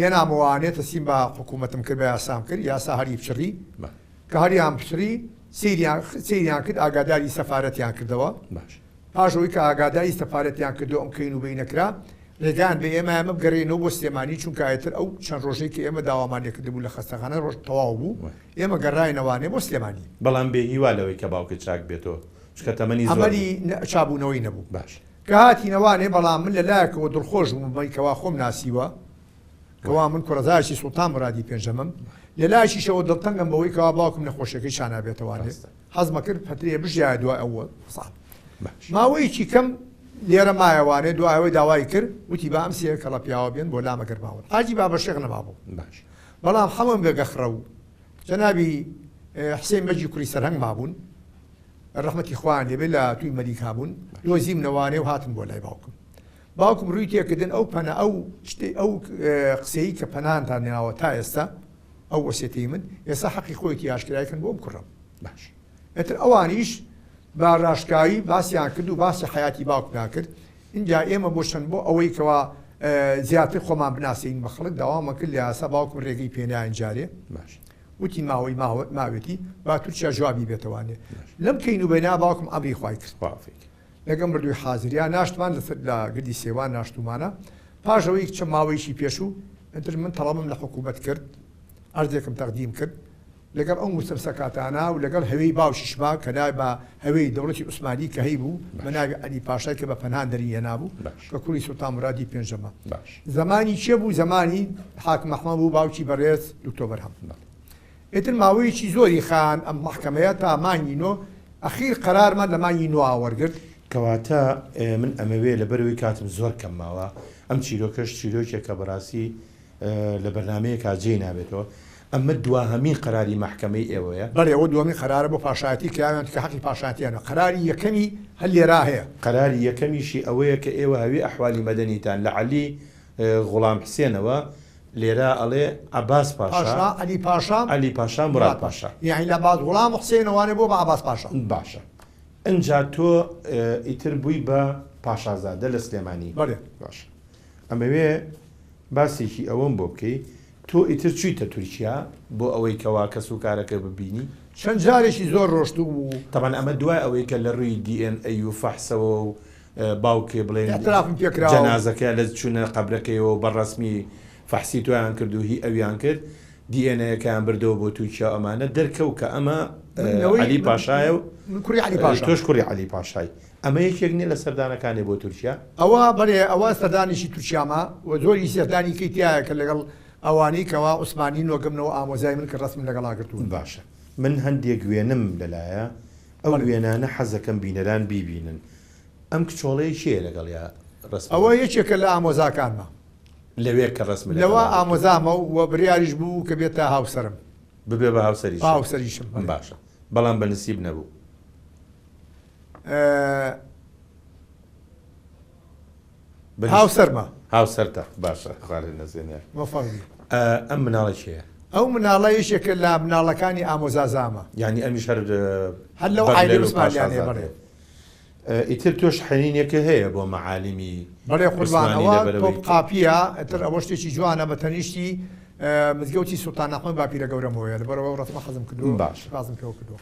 هێنامەوانێ تەسلیم بە حکوومەتم کرد بە یاسام کرد یاسا هەری پچڕی کە هەریان پچڕی سەیریان سەیریان کرد ئاگاداری سەفارەتیان کردەوە باش پاش ئەوەی کە ئاگاداری سەفارەتیان کردەوە ئەم کەین و بەینە کرا ڕێگایان بە ئێمە ئێمە بگەڕێینەوە بۆ سلێمانی چونکە ئیتر ئەو چەند ڕۆژەی کە ئێمە داوامان لێکردبوو لە خەستەخانە ڕۆژ تەواو بوو ئێمە گەڕاینەوانێ بۆ سلێمانی. بەڵام بێ هیوا لەوەی کە باوکت چاک بێتەوە چونکە تەمەنی زۆر بوو. ئەمەلی چابوونەوەی نەبوو. باش. کە هاتینەوانێ بەڵام من لە لایەکەوە دڵخۆش بووم بەوەی کەوا خۆم ناسیوە کەوا من کوڕەزایەکی سوڵتان مورادی پێنجەمم لە لایەکیشەوە دڵتەنگم بەوەی کەوا باوکم نەخۆشیەکەی چانابێتەوانێ حەزمە کرد فەترەیە بژیایە دوای ئەو ساڵ ماوەیەکی کەم لێرە مایەوانێ دوای ئەوەی داوای کرد وتی با ئەم سێ کەڵە پیاوە بێن بۆ لامە گەرماون حاجی بابە شێخ نەمابوو بەڵام حەمەم بێگەخڕە و جەنابی حسین بەگی کوڕی سەرهەنگ مابوون ڕەحمەتی خوایان لێبێ لە توی مەلیک هابوون دۆزیمنەوانێ و هاتن بۆ لای باوکم باوکم ڕووی تێکردن ئەو پەنا ئەو شتەی ئەو قسەی کە پەنانتان ناوە تا ئێستا ئەو وەسێتەی من ئێستا حەقی خۆیەتی ئاشکرای کەن بۆ ئەم کوڕەم باش ئیتر ئەوانیش بە ڕاشکاوی باسیان کرد و باسی حەیاتی باوکمیان کرد ئینجا ئێمە بۆ چەند بۆ ئەوەی کەوا زیاتر خۆمان بناسین بە خەڵک داوامان کرد لە یاسا باوکم ڕێگەی پێناین جارێ باش وتی ماوەی ماوێتی با تورکیا جوابی بێتەوانێ لەم کەین و بەینا باوکم ئەمری خوای کرد لەگەڵ مردووی حازریا ناشتمان لەسەر لە گردی سێوان ناشتومانە پاش ئەوەی چەند ماوەیەکی پێشوو ئیتر من تەڵەبم لە حکوومەت کرد ئەرزێکم تەقدیم کرد لەگەڵ ئەو موسەمسەکاتانە و لەگەڵ هەوێی باوکیشما کە ناوی بە هەوێی دەوڵەتی عوسمانی کە هەیبوو بە ناوی عەلی پاشای کە بە پەنهان دەری هێنابوو کە کوڕی سوڵتان مورادی پێنجەمە زەمانی کێ بوو زەمانی حاکم ئەحمەد بوو باوکی بەڕێز دکتۆر بەرهەم ئیتر ماوەیەکی زۆری خان ئەم مەحکەمەیە تا مانگی نۆ. ئەخیر قەرارمان لە مانگی نۆا وەرگرت. کەواتە من ئەمەوێ لەبەرئەوەی کاتم زۆر کەم ماوە ئەم چیرۆکەش چیرۆکێکە بەڕاستی لە بەرنامەیەکا جێی نابێتەوە ئەمە دواهەمین قەراری مەحکەمەی ئێوەیە؟ بەڵێ ئەوە دووەمین قەرارە بۆ پاشایەتی کراویان چونکە حەقی پاشایەتیانە قەراری یەکەمی هەر لێرا هەیە. قەراری یەکەمیشی ئەوەیە کە ئێوە هەوی ئەحوالی مەدەنیتان لە عەلی غوڵام حسێنەوە لێرە ئەڵێ عەباس پاشا، پاشا، عەلی پاشا، عەلی پاشا، موراد پاشا. یەعنی لە عەباس غوڵام حسێنەوانێ بووە بە عەباس پاشا. باشە ئنجا تۆ ئیتر بووی بە پاشازادە لە سلێمانی. بەڵێ. باشە ئەمەوێ باسێکی ئەوەم بۆ بکەی تۆ ئیتر چوویتە تورکیا بۆ ئەوەی کەوا کەس و کارەکە ببینی؟ چەند جارێکی زۆر ڕۆشتووم و. تەبعەن ئەمە دوای ئەوەی کە لە ڕووی دی ئێن ئەی و فەحسەوە و باوکێ بڵێن ئیعترافم پێ کراوە. جەنازەکە لە چوونە قەبرەکەیەوە و بە ڕەسمی فەحسی تۆیان کرد و هی ئەویان کرد دی ئێن ئەیەکەیان بردەوە بۆ تورکیا و ئەمانە دەرکەوت کە ئەمە من نەوەی عەلی من پاشایە و من کوڕی عەلی پاشام. تۆش کوڕی عەلی پاشای. ئەمە یەکێک نیە لە سەردانەکانی بۆ تورکیا؟ ئەوە بەڵێ ئەوە سەردانێکی تورکیامە و زۆری سەردانی کەی تیایە کە لەگەڵ ئەوانەی کەوا عوسمانین وەک منەوە ئامۆزای من کە ڕەسمم لەگەڵا گرتوون. باشە من هەندێک وێنەم لەلایە ئەو بەڵێ. وێنانە حەزەکەم بینەران بیبینن ئەم کچۆڵەیە کێیە لەگەڵیا ڕەسمت ئەوە گرتووە؟ یەکێکە لە ئامۆزاکانمە. لەوێ کە ڕەسمت لەوە لەگەڵا گرتووە. ئامۆزامە و بریاریش بوو کە بێتە هاوسەرم. ببێ بە هاوسەریشت؟ هاوسەریشم بەڵێ. باشە بەڵام بە نسیب نەبوو. هاوسەرمە. هاوسەرتە باشە خوارێ نەزێنێ. مۆفەق بی. ئەم مناڵە کێیە؟ ئەو مناڵە یەکێکە لە مناڵەکانی ئامۆزازامە. یانی ئەمیش هەر هەر لەو عایلەی عوسمانیانەیە بەڵێ. ئیتر تۆش حەنینێکە هەیە بۆ مەعالیمی بەڵێ قوربان ئەوە تۆپ قاپیە ئیتر ئەوە شتێکی جوانە بە تەنیشتی مزگەوتی سوڵتان ئەحمەد باپیرە گەورەمەوەیە لەبەرئەوە ئەو ڕەسمە حەزم کردووە باشە بازم پێوە کردووە.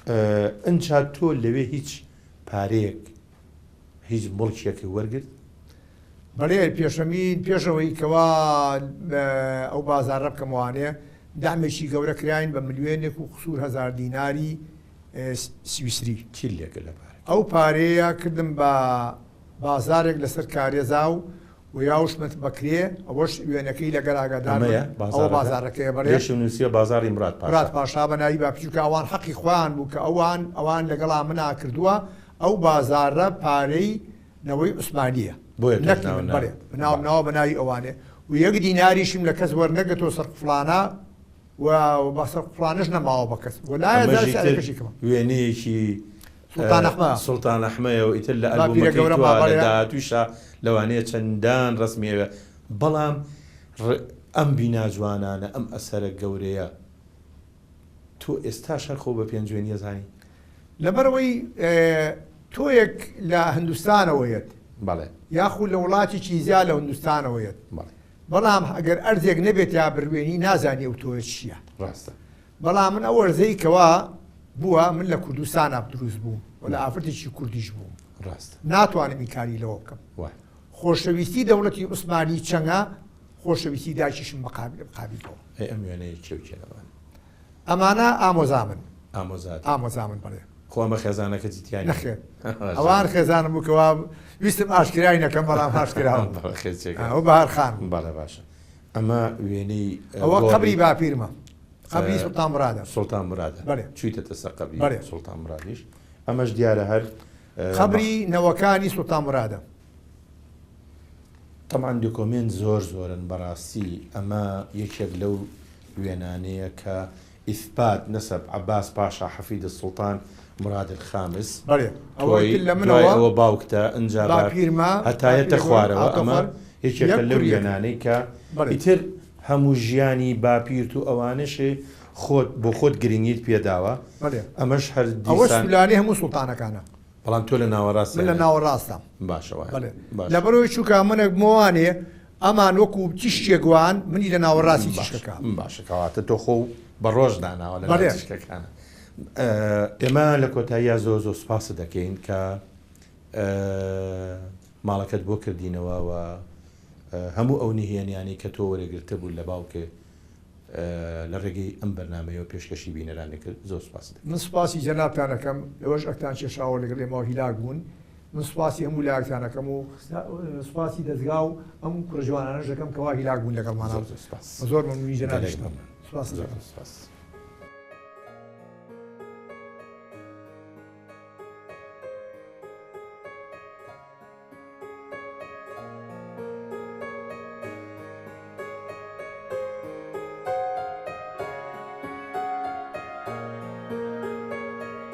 ئنجا تۆ لەوێ هیچ پارەیەک هیچ موڵکێکت وەرگرت؟ بەڵێ پێشەمین پێش ئەوەی کەوا ئەو بازاڕە بکەمەوانێ دەعمێکی گەورە کراین بە ملیۆنێک و قسوور هەزار دیناری سویسری. چیت لێ کرد لە پارەکە؟ ئەو پارەیە کردم بە بازارێک لەسەر کارێزا و و یاوشمت بە کرێ ئەوەش وێنەکەی لەگەر ئاگادار بن ئەمەیە ئەوە بازاڕەکە؟ بازاڕەکەیە بەڵێ. لێشم نووسیوە بازاڕی مراد پاشا. مراد پاشا بە ناوی باپیر چونکە ئەوان حەقی خۆیان بوو کە ئەوان ئەوان لەگەڵا منا کردووە ئەو بازاڕە پارەی نەوەی عوسمانییە بۆیە تۆش نەک ناوت من ناوە بەڵێ ناوم باش. ناوە بە ناوی ئەوانێ و یەک دیناریشم لە کەس وەرنەگرتووە سەر قفڵانە و بە سەر قفڵانەش نەماوە بە کەس و لایە ئەمەش زار ئیتر سعرەکەشی کەمە. وێنەیەکی سوڵتان ئەحمە. سوڵتان ئەحمەیە و ئیتر لە باپیرە ئەلبومەکەی گەورەمە تۆ لە بەڵێ. داهاتوویشا لەوانەیە چەندان ڕەسمی ئەوێ بەڵام ئەم بینا جوانانە ئەم ئەسەرە گەورەیە تۆ ئێستاش هەر خۆ بە پێنجوێنی ئەزانی؟ لەبەرئەوەی تۆیەک لە هندوستانەوە یەت بەڵێ. یاخود لە وڵاتێکی زیا لە هندوستانەوە یەت بەڵێ. بەڵام ئەگەر ئەرزێک نەبێت یا بروێنی نازانی ئەو تۆیە چییە. ڕاستە. بەڵام من ئەو ئەرزەی کەوا بووە من لە کوردستانا دروست بووم و لە ئافرەتێکی کوردیش بووم. ڕاستە. ناتوانم ئینکاری لەوە بکەم. وایە. خۆشەویستی دەوڵەتی عوسمانی چەنگە خۆشەویستی دایکیشم بە قابیل بەوە. ئەی ئەم وێنەیە کێ و کێن ئەمانە؟ ئەمانە ئامۆزامن. ئامۆزاتن؟ ئامۆزامن بەڵێ. خۆ ئەمە خێزانەکەتی تیا نییە؟ نەخێر. ئەوان خێزانم بوو کەوا ویستم ئاشکرای نەکەم بەڵام ئاشکرا بوو. بەڵێ خێر چێکە. ئەوە بەهار خان بوو. بەڵێ باشە. ئەمە وێنەی ئەوە گۆڕی قەبری باپیرمە. قەبری سوڵتان مورادە. سوڵتان مورادە. بەڵێ. چوویتەتە سەر قەبری بەڵێ. سوڵتان مورادیش. ئەمەش دیارە هەر قەبری نەوەکانی سوڵتان مورادە. تەبعەن دۆکۆمێنت زۆر زۆرن بەڕاستی ئەمە یەکێک لەو وێنانەیە کە ئیسپات نەسەب عەباس پاشا حەفید السوڵتان مراد الخامس بەڵێ ئەوە تۆی تر لە دوای منەوە ئەوە باوکتە ئنجا با باپیرمە هەتا یەتە باپیرە گەورەم خوارەوە ئاتۆ ئەمە خوار یەکێکە یەک لەو کوڕ یەکن وێنانەی کە بەڵێ. ئیتر هەموو ژیانی باپیرت و ئەوانەشێ خۆت بۆ خۆت گرنگیت پێداوە بەڵێ ئەمەش هەر ئەوە دیسان سولالەی هەموو سوڵتانەکانە. بەڵام تۆ لە ناوەڕاستیانە. من لە ناوەڕاستام. باشە وایە. بەڵێ. باشە. لەبەرئەوەی چونکە منێک مۆوانێ ئەمان وەکو تیشکێک وان منی لە ناوەڕاستی تیشکەکە. باشە کەواتە تۆ خۆو بە ڕۆژ داناوە لە ناو تیشکەکانە. ئێمە لە کۆتاییا زۆر زۆر سوپاست دەکەین کە ماڵەکەت بۆ کردینەوە و هەموو ئەو نهێنیانەی کە تۆ وەرەگرتبوو لە باوکێ لە ڕێگەی ئەم بەرنامەیەوە پێشکەشی بینەرانی کرد زۆر سوپاست دەکەین. من سوپاسی جەنابتان ئەکەم ئێوەش ئەرکتان کێشاوە لەگەڵ ئێمەوە هیلاک بوون من سوپاسی هەموو لایەکتان ئەکەم و سوپاسی دەزگا و ئەم کوڕە جوانانەش دەکەم کەوا هیلاک بوون لەگەڵمانا زۆر زۆر سوپاس. زۆر مەمنونی گەلێک جەنابیشتان مەمنون. سوپاست زۆر دەکەم. زۆر سوپاس.